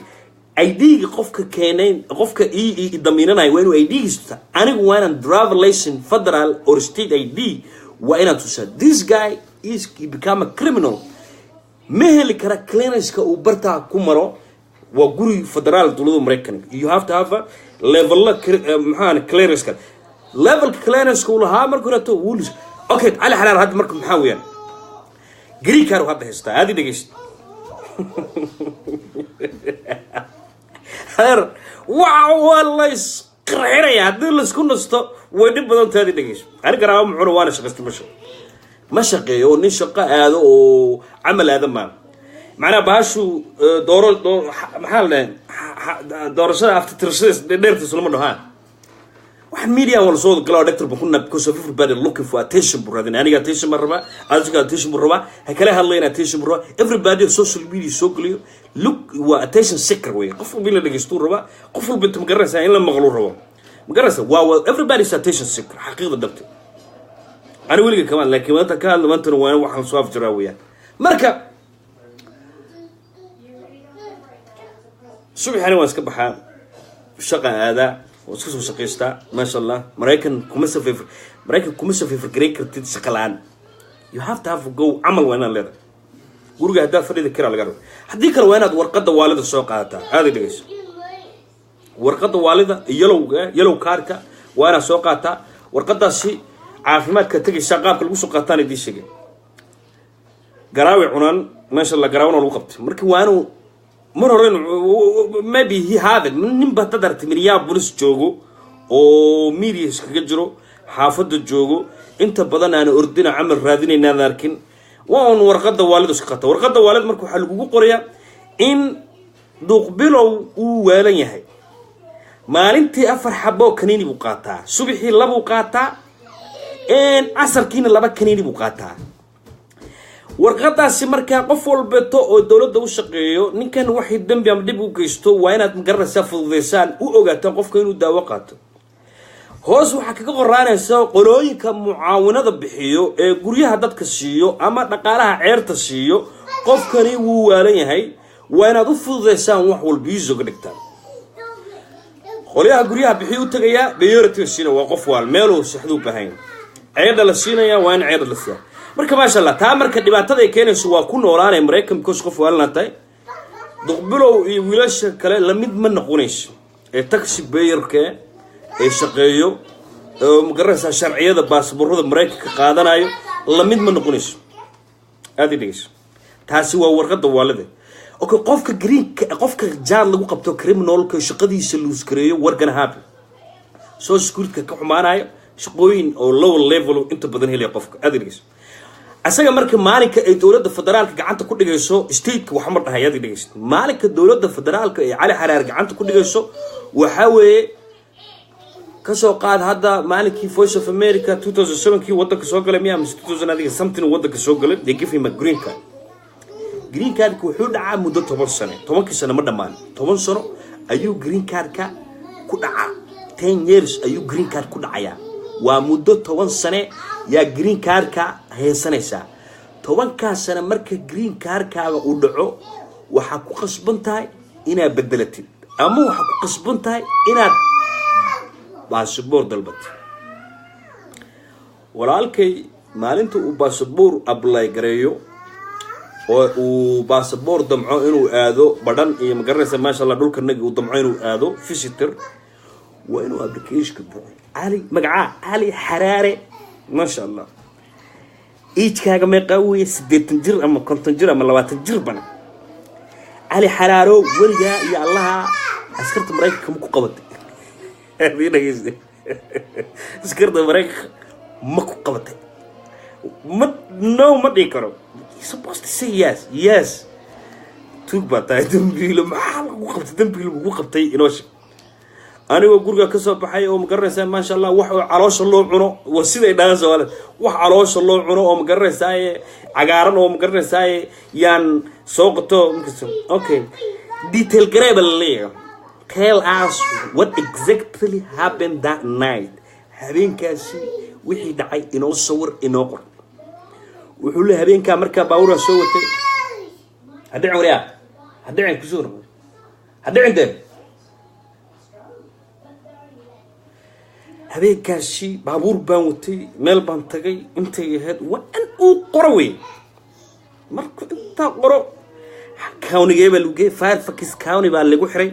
ID-ga qofka keenay, qofka ii damiinanaya, waa inuu ID-giisa tusaa. Anigu waa inaan driver license, federal or state ID waa inaan tusaa. This guy is, he become a criminal. Ma heli kara clearanceka uu bartaa ku maro. Waa guri federaal, dowladda Maraykanka. You have to have a level, maxaa, clearance kale, levelka clearanceka uu lahaa marka horeeto wuu. Okay, Cali Xaraar hadda marka maxaa weeyaan, green card uu hadda haystaa. Aadi dhegeysta adeer, waxa waa la isqarxinaya haddii laisku nasto, way dhib badan tahay. Aadi dhegeyso, ani garaabo muxuuna waana shaqaysta, ma shaqeeyo oo nin shaqo aado oo camal aado maa. Macnaha bahashu dooro maxaa la dhahay, doorashada aftitirashada dheertiisa lama dhaho. Ha, waxaan media waa lasoo wada galaa. Doctor baan ku naa because of everybody looking for attention buu raadinay. Aniga attention baan rabaa, adiga attention buu rabaa, ha kala hadlayna attention buu rabaa. Everybody social media soo geliyo, look, waa attention seeker wey. Qof walba in la dhegeystuu rabaa, qof walba inta, ma garanaysaa, in la maqluu rabo, ma garanaysaa. Waa everybody is attention seeker, xaqiiqda dhabta. Ani weliga kamaan, laakiin maanta ka hadla, maantana waa waxaan soo afjiraa weeyaan. Marka subaxani waan iska baxaa, shaqa aadaa, waan iska soo shaqaystaa, maasha Allah. Maraykan kuma survive, Maraykan kuma survive gareyn kartid shaqa la-aan. You have to have a go, camal waa inaad leedahay. Guriga haddaad fadhida, kiraa laga rabo. Haddii kale waa inaad warqadda waalida soo qaadataa. Aada dhegeyso, warqadda waalida, yellowga, yellow cardka waa inaad soo qaataa. Warqadaasi caafimaadka tegaysaa, qaabka lagu soo qaataan idiin sheegay. Garaawi cunaan meesha la garaawna lagu qabtay. Marka waa inuu mar hore, maybe he have it. Ninba dad aragtay Minneapolis joogo oo media iskaga jiro, xaafadda joogo, inta badan aan ordina camal raadinaynaad arkin, waa un warqadda waalida iska qata. Warqadda waalid marka waxaa lagugu qorayaa in Duuqbilow uu waalan yahay. Maalintii afar xabo kaniini buu qaataa, subaxii labuu qaataa, casarkiina laba kaniini buu qaataa. Warqadaasi markaa qof walbeeto oo dowladda u shaqeeyo, ninkan waxay dembi ama dhib u geysto, waa inaad, magaranaysaa, fududeysaan, u ogaataan qofka inuu daawo qaato. Hoos waxaa kaga qoraanaysa qolooyinka mucaawinada bixiyo ee guryaha dadka siiyo ama dhaqaalaha ceerta siiyo, qofkani wuu waalan yahay, waa inaad u fududeysaan, wax walba iisoga dhigtaan. Qolyaha guryaha bixiyo u tagayaa, priority siina, waa qof waal, meeluu sexduu bahayn, ceedha la siinaya, waa in ceedha la siiya. Marka maasha Allah, taa marka dhibaatada ay keenayso waa ku noolaanay Maraykan because qof waalana tahay. Duqbilow iyo wiilasha kale lamid ma noqonayso ee taxi payerka ee shaqeeyo oo, magaranaysaa, sharciyada baasboorada Maraykanka qaadanayo, lamid ma noqonayso. Aada i dhegeyso, taasi waa warqadda waalida. Okay, qofka greenka, qofka jaad lagu qabto, criminalka, shaqadiisa lose gareeyo, what gonna happen? Social security ka xumaanayo, shaqooyin oo lower level inta badan helaya qofka. Aada i dhegeyso, asaga marka maalinka ay dowladda federaalka gacanta ku dhigayso, stateka waxa ma dhahay. Aad dhegeyso, maalinka dowladda federaalka ee Cali Xaraar gacanta ku dhigayso, waxaa weeye, kasoo qaad hadda maalinkii Voice of America 2007 kii wadanka soo galay, miya mise 2000, adiga something, wadanka soo galay. They give him a green card. Green cardka wuxuu dhacaa muddo 10 sano. 10kii sano ma dhammaan, 10 sano ayuu green cardka ku dhacaa. 10 years ayuu green card ku dhacayaa. Waa muddo 10 sane yaa green cardka haysanaysaa. 10kaas sane marka green cardkaaga uu dhaco, waxaa ku qasban tahay inaad bedelatid ama waxaa ku qasban tahay inaad baashaboor dalbatid. Walaalkay, maalinta uu baashaboor apply gareeyo oo uu baashaboor damco inuu aado badhan iyo, magaranaysa, maasha Allah, dhulka nagi uu damco inuu aado visitor, waa inuu applicationka buuxiyo. Cali, magacaa Cali Xaraare, maasha Allah, agekaaga meeqaa weeye? 80 jir ama 50 jir ama 20 jir bana. Cali Xaraaro, weligaa iyo Allaha askarta Maraykanka ma ku qabatay? Hadii dhegeyste, askarta Maraykanka ma ku qabatay? Ma no, ma dhihi karo. You supposed to say yes. Yes, tuug baa tahay, dambiilo. Maxaa lagu qabtay? Dambiilo lagu qabtay, inoo sheeg. Anigoo guriga ka soo baxay oo, magaranaysaa, maasha Allah, wax oo caloosha loo cuno, waa siday dhahaan Soomaalida, wax caloosha loo cuno oo, magaranaysaa, cagaaran oo, magaranaysaa, yaan soo qato markasta. Okay, detail garee ba la leeyahay. Tell us what exactly happened that night. Habeenkaasi wixii dhacay inoo sawir, inoo qor. Wuxuu leeyahay, habeenkaa markaa baabuuraa soo watay. Ha dhicin, waryaa, ha dhicin, kusoo noqo, ha dhicin dee. Habeenkaasi baabuur baan watay, meel baan tagay, intay ahayd waa in uu qoro wey. Markuu intaa qoro, county-gee baa lagu geeyey? Fairfax County baa lagu xiray,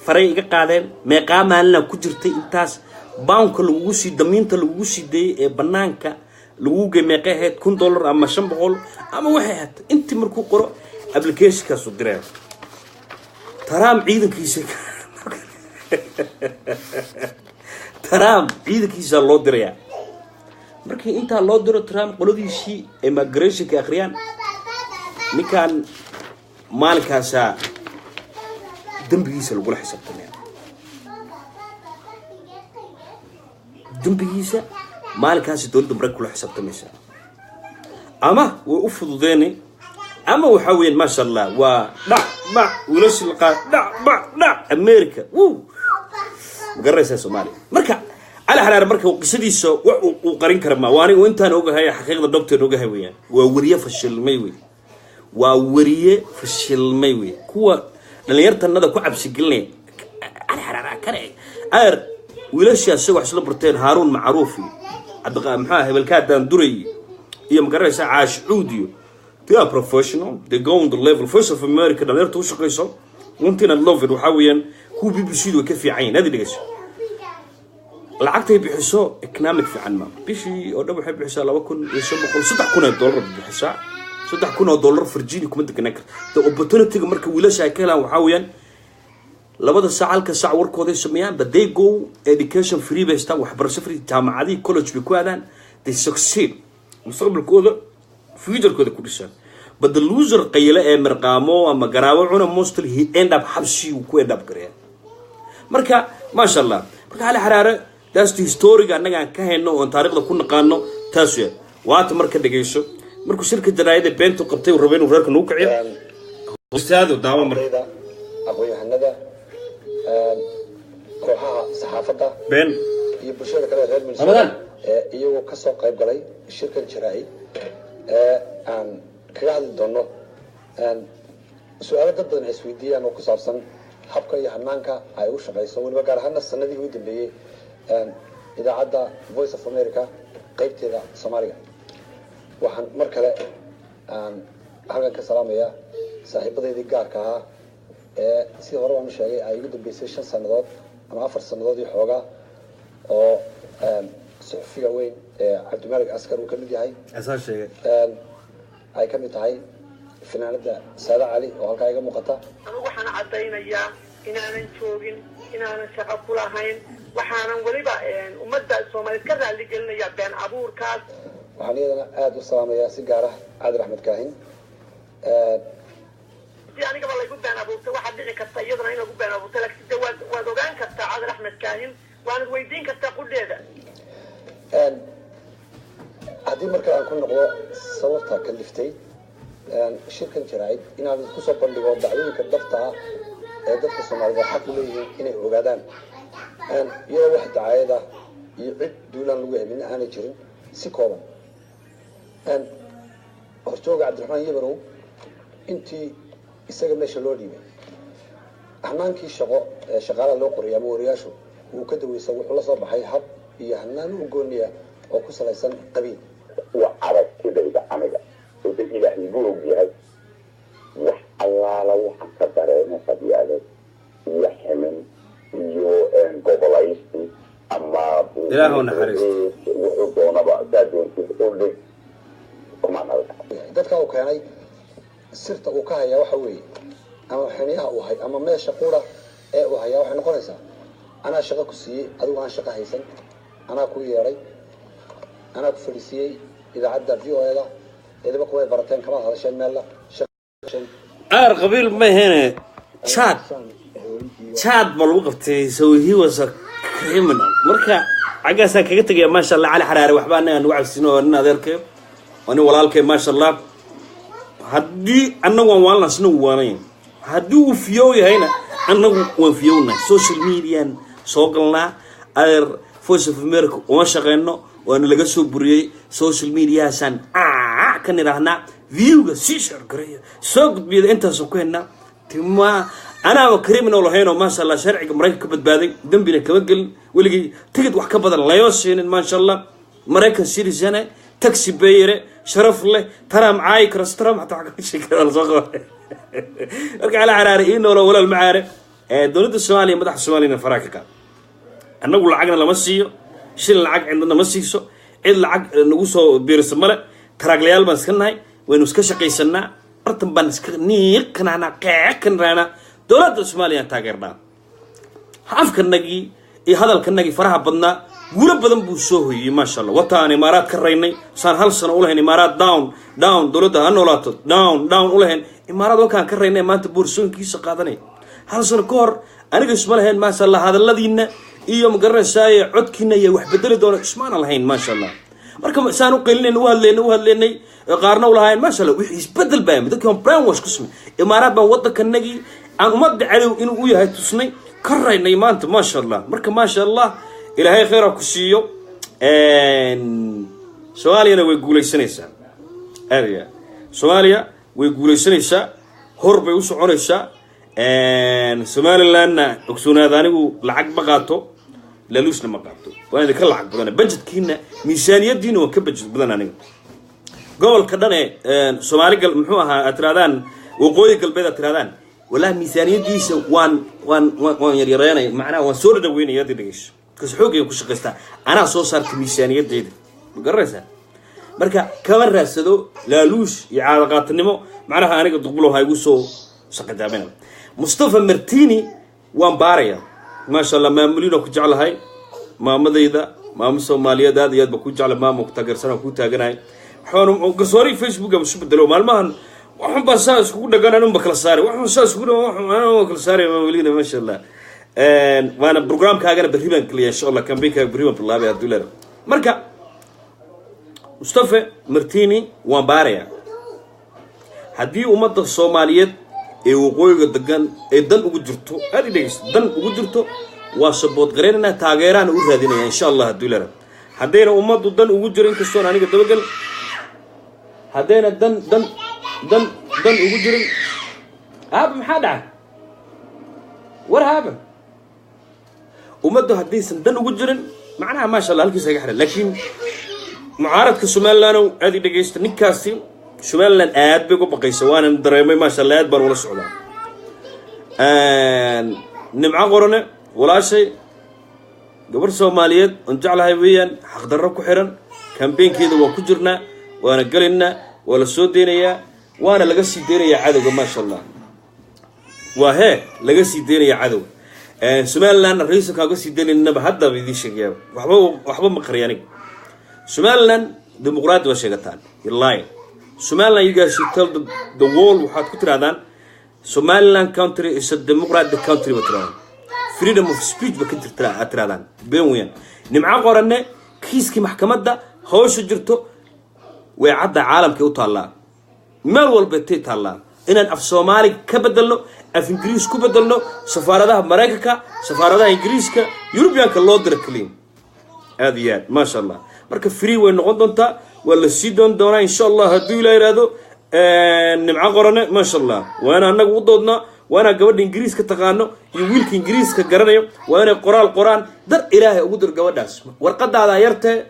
faray iga qaadeen. Meeqaa maalina ku jirtay? Intaas bond-ka lagugu sii, damiinta lagugu sii dayey ee banaanka lagugu geey meeqay ahayd? $1000 ama 500 ama waxay ahayd. Intii markuu qoro, application-kaasu diraya. Trump ciidankiisa loo dirayaa. Markii intaa loo diro, Trump qoladiisii immigration-ka akhriyaan, ninkan maalinkaasaa dembigiisa lagula xisaabtamaya. Dembigiisa maalinkaasi dowladda Maraykanka kula xisaabtamaysa, ama way u fududeeni, ama waxaa weeyaan, maasha Allah, waa dhac bac wiilashi la qaad, dhac bac dhac America. Wuu ma garanaysaa Soomaaliya. Marka Cali Xaraare, marka qisadiisa wax uu qarin kara ma waa. Anigu intaan ogahay, xaqiiqda dhabteen ogahay weeyaan, waa weriye fashilmay wey, waa weriye fashilmay wey. Kuwa dhalinyartanada ku cabsigelinaya Cali Xaraare kane aer, wiilashii asaga wax isla barteen, Haaruun Macruuf iyo Cabdiqa, maxaa, hebelkaa Daanduray iyo, ma garanaysaa, Caash Cuud iyo, they are professional, they go on the level. Voice of America dhalinyarta u shaqayso, one thing I love it, waxaa weeyaan kuwa BBC du way ka fiican yihin. Hadi dhegeyso, lacagtay bixiso economic fiican ma. Bishii oo dhan waxay bixisaa 2500, $3000 bay bixisaa. $3000 Virginia kuma deganaan karta. The opportunity-ga marka wiilasha ay ka helaan waxaa weeyaan labada saac, halka saac warkooday sameeyaan, but they go education free bay haystaan, waxbarasho free, jaamacadihii college bay ku aadaan. They succeed, mustaqbalkooda, future-kooda ku dhisaan. But the loser qayle ee mirqaamo ama garaawo cuna, mostly he end up xabsi uu ku end up gareeya. Marka maasha Allah, marka Cali Xaraare, that's the history-ga annaga aan ka hayno oon taariikhda ku naqaano, taas weya. Waata marka dhegeyso, markuu shirka jaraayada beentu qabtay, uu rabay inuu reerka nagu kiciyo. Ustaado, daawo marka. Ardayda, aqoon-yahanada, kooxaha saxaafadda been iyo bulshada kale ee reer Minnesota Ramadaan. ee iyagoo kasoo qayb galay shirkan jaraa'id ee aan kaga hadli doono su-aalo dad badan ay isweydiiyaan oo ku saabsan habka iyo hanaanka ay u shaqayso, weliba gaar ahaana sanadihii u dambeeyey, idaacadda Voice of America qaybteeda Soomaaliga. Waxaan mar kale aan halkan ka salaamayaa saaxiibadaydii gaarka ahaa ee sidii hore waan u sheegay ay igu dambeysay 5 sannadood ama 4 sannadood iyo xoogaa, oo suxufiga weyn ee Cabdimalik Askar uu ka mid yahay, asaa sheegay, ay ka mid tahay fanaanada Saada Cali oo halkaa iga muuqata. Anigu waxaan caddaynayaa inaanan joogin, inaanan shaqo ku lahayn. Waxaanan weliba ummadda Soomaaliyeed ka raaligelinayaa been abuurkaas. Waxaan iyadana aada u salaamayaa si gaar ah Caadil Axmed Kaahin. Si anigaba laygu been abuurtay, waxaad dhici karta iyaduna in lagu been abuurtay, laakiin de waad ogaan kartaa Caadil Axmed Kaahin, waanad weydiin kartaa qudheeda. Haddii marka aan ku noqdo sababta kaliftay shirkan jaraa'id, inaan kusoo bandhigo dacdooyinka dhabta ah ee dadka Soomaalida xaq u leeyihiin inay ogaadaan, iyadoo wax dacaayad ah iyo cid duulaan lagu yahay midna aanay jirin, si kooban, horjooga Cabdiraxmaan Yabarow intii isaga meesha loo dhiibay, hanaankii shaqo ee shaqaalaha loo qorayay ama wariyaashu wuu ka daweysa. Wuxuu la soo baxay hab iyo hanaan u gooniya oo ku salaysan qabiil. Waa aragtidayda aniga oo de Ilaah igu og yahay, wax allaala waxaan ka dareemo qabyaalad iyo ximin iyo gobolaysi ama Ilaah u naxariisto. Wuxuu doonaba saa doontid u dhig, kumaan arag. Dadka uu keenay sirta uu ka hayaa waxa weeye, ama xiniyaha uu hay ama meesha qura ee uu hayaa, waxay noqonaysaa: anaa shaqo ku siiyey adigu aan shaqo haysan, anaa ku yeedhay, anaa ku fadhiisiiyey idaacadda VOA-da, ciidamo kuway barateen, kama hadasheen meella. Aar qabiil ma ahene, Chad Chad ba lagu qabtay, so he was a criminal. Marka xaggaasaan kaga tegaya. Maasha Allah, Cali Xaraare waxba annaga nagu cabsino, oo nin adeerkay oo nin walaalkay, maasha Allah. Haddii annagu waan waalan, asna wuu waanayn. Haddii uu fiyow yahayna, annagu waan fiyownahay. Social media-n soo galnaa, adeer. Voice of America uma shaqeyno, waana laga soo buriyey. Social media-haasaan ka nidhaahnaa, viewga sii share gareeya, soo gudbiyada, intaasoo ku haynaa. Tima anaaba criminal ahayn oo, maasha Allah, sharciga Maraykan ka badbaaday, dembina kama gelin weligay, tigid wax ka badan layoo siinin, maasha Allah. Maraykan citizen, tax payer, sharaf leh. Trump caayi karo, Trump xataa wax ka sheekada la soo qaba. Marka ala caraare ii noolo, walaal macaare. Dowladda Soomaaliya, madaxda Soomaaliyana faraa ka qaad. Annagu lacagna lama siiyo, shil lacag cidna nama siiso, cid lacag nagu soo biirisa male. Taraaglayaal baan iska nahay, waynu iska shaqaysanaa, bartan baan iska niiqanaanaa, qeeqanaanaa. Dowladda Soomaaliyaan taageernaa. Afkanagii iyo hadalkanagii faraha badnaa guulo badan buu soo hoyiyey, maasha Allah. Wataan Imaaraad ka raynay, saan hal sano ulahayn Imaaraad down, down, dowladda ha noolaato, down, down ulahayn. Imaaraad wakaan ka raynay, maanta boorsooyinkiisa qaadanay. Hal sano ka hor aniga isma lahayn, maasha Allah, hadalladiina iyo magaranaysaay codkiina iyo wax bedeli doona ismaana lahayn, maasha Allah. Marka saan u qaylinayna, u hadlaynay, u hadlaynay, qaarna u lahayn, maasha Allah, wixii isbedel baa yimid. Dadkii brain wash ku samey Imaaraad baan waddankanagii aan ummadda cadow inuu u yahay tusnay, ka raynay maanta, maasha Allah. Marka maasha Allah, Ilaahay khayr ha ku siiyo. Soomaaliyana way guulaysanaysaa, aad iyo aad. Soomaaliya way guulaysanaysaa, hor bay u soconaysaa. Somalilandna ogsoonaada, anigu lacag ma qaato, laaluusna ma qaato, waan idinka lacag badana. Budgetkiina, miisaaniyadiina waan ka budget badan aniga. Gobolka dhan ee Soomaali gal, muxuu ahaa, aad tirahdaan Waqooyi Galbeed, aad tirahdaan, wallahi miisaaniyadiisa waan yaryareynay, macnaha waan soo dhadhaweynaya. Hadda dhegeyso, kas xoogayga ku shaqaystaa, anaa soo saarta miisaaniyadeyda, ma garanaysaa? Marka kama raadsado laaluush iyo caadaqaatinimo. Macnaha aniga duqbulo ha igu soo shaqajaamina. Mustafa Martini waan baaraya, maasha Allah. Maamuliin ku jeclahay, maamadayda, maamo Soomaaliyeed, aad iyo aad ba ku jeclay, maamo ku taageersan, ku taaganahay. Waxaan garsoorihii Facebook isu bedelo maalmahan, waxun baa saa iskugu dhagan, anunba kala saaray, waxun saa iskugu dhagan, waxun anunba kala saaray. Maamuliina, maasha Allah. Waana programkaagana berri baan geliya, insha Allah. Campaignkaaga berri baan bilaabay hadduu leedahay. Marka Mustafa Martini waan baarayaa. Haddii ummadda Soomaaliyeed ee waqooyiga degan ee dan ugu jirto, aad i dhegeysto, dan ugu jirto, waa support garaynayna, taageeraan u raadinaya, insha Allah, hadduu leedahay. Haddayna ummaddu dan ugu jiro, inkastoon aniga dabagal, haddayna dan ugu jirin. Aaba, maxaa dhacay? War haaba, ummaddu haddaysan dan ugu jirin, macnaha, maasha Allah, halkiisa iga xiran. Laakiin mucaaradka Somaliland, aad i dhegeysta, ninkaasi Somaliland aad bay uga baqaysa, waanan dareemay, maasha Allah, aad baan ula socdaa. Nimco Qorane, walaashay, gabar Soomaaliyeed oon jeclahay weeyaan, xaqdarro ku xiran. Campaignkeeda waan ku jirnaa, waana gelaynaa, waa la soo deynayaa, waana laga sii deynayaa cadowga, maasha Allah. Waa hee, laga sii deynayaa cadowga. Somalilandna reasonkaan uga sii deynaynaba haddaba idiin sheegaya, waxba waxba ma qariy aniga. Somaliland dimuqraadi waa sheegataan, you're lying. Somaliland, you guys should tell the world, waxaad ku tirahdaan Somaliland country is a democratic country ba tirahdaan, freedom of speech ba ka jirta aad tirahdaan. Been weeyaan. Nimco Qoranne kiiskii maxkamadda hawsha jirto way cadda, caalamkay u taallaa, meel walba tay taallaa. Inaan af Soomaali ka bedelno, af Ingiriis ku bedelno, safaaradaha Maraykanka, safaaradaha Ingiriiska, Yurubiyaanka loo diro kaliya. Aad iyo aad, maasha Allah. Marka free way noqon doontaa, waa la sii doon doonaa, insha Allah, hadduu Ilaa yidhaahdo. Nimco Qorane, maasha Allah, waa inaan annaga u doodnaa, waa inaan gabadha Ingiriiska taqaano iyo wiilka Ingiriiska garanayo, waa inay qoraal qoraan. Dar Ilaahay ugu dir gabadhaas warqadaada yartee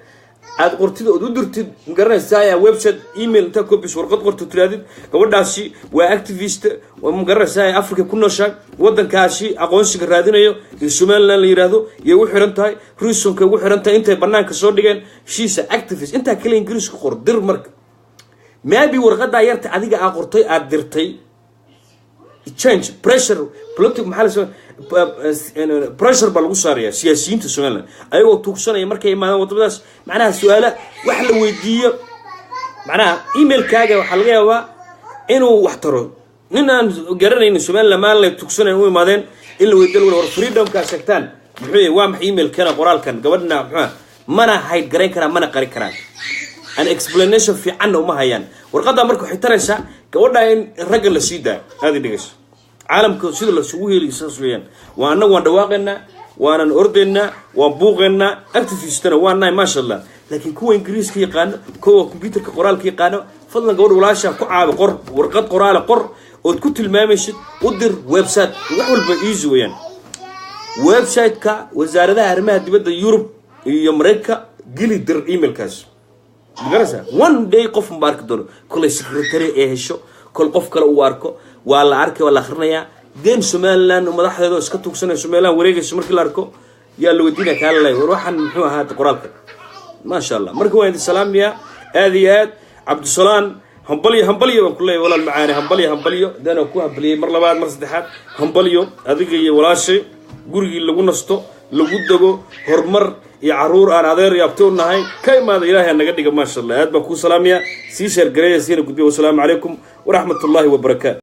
aad qortid ood u dirtid, magaranaysaa, website, email intaa copies, warqad qorto, tiraadid gabadhaasi waa activist, magaranaysaa, Africa ku nooshaa, waddankaasi aqoonsiga raadinayo ee Somaliland la yiraahdo yay u xiran tahay, reasonka ugu xiran tahay intay banaanka soo dhigeen, she's a activist. Intaa kale Ingiriiska qor, dir. Marka maybe warqadaa yarta adiga aa qortay, aad dirtay, change pressure politic, maxaa la, pressure baa lagu saaraya siyaasiyiinta Somaliland ayagoo tuugsanaya markay imaadaan wadamadaas. Macnaha su-aala wax la weydiiyo, macnaha emailkaaga waxaa laga yaabaa inuu wax taro. Nin aan garanaynin Somaliland maalin lay tugsanayn u imaadeen in la weydiiyo, lagu war freedomkaa sheegtaan muxuu yahay? Waa maxay emailkana, qoraalkan gabadhna muxuu? Mana hide garayn karaan, mana qari karaan, an explanation fiicanna uma hayaan. Warqaddaa marka waxay taraysaa gabadhaa in ragga la sii daayo. Aada dhegeyso, caalamka sida lasugu heliyo saas weeyaan. Waa annagu waan dhawaaqaynaa, waanan ordaynaa, waan buuqaynaa, activistana waan nahay, maasha Allah. Laakiin kuwa Ingiriiska yaqaano, kuwa computerka qoraalka yaqaano. Fadlan gabadh walaasha ku caabi. Qor warqad qoraale, qor ood ku tilmaamaysid, u dir website. Wax walba easy weeyaan. Website-ka wasaaradaha arrimaha dibadda Yurub iyo Maraykanka geli, dir emailkaas. Magaraysaa, one day qof ma arki doono. Kolay secretary ee hesho, kol qof kale uu arko, waa la arkay, waa la akhrinayaa. Den Somaliland madaxdeeda oo iska tuugsanayso, meelaha wareegayso, markii la arko yaa la weydiinaya, kaalalay, war waxaan muxuu ahaa qoraalka? Maasha Allah. Marka waan idin salaamayaa aad iyo aad. Cabdisalaan, hambalyo, hambalyo baan ku leeyahay, walaal macaane. Hambalyo, hambalyo. Hadaan ku hambaliyey mar labaad, mar saddexaad, hambalyo adiga iyo walaashay. Gurigii lagu nasto, lagu dego, horumar iyo caruur aan adeer iyo abti u nahay ka imaada, Ilaahay naga dhiga. Maasha Allah, aad baan kuu salaamayaa. Sii share gareeya, siina gudbiya. Wasalaamu calaykum waraxmat ullaahi wabarakaatu.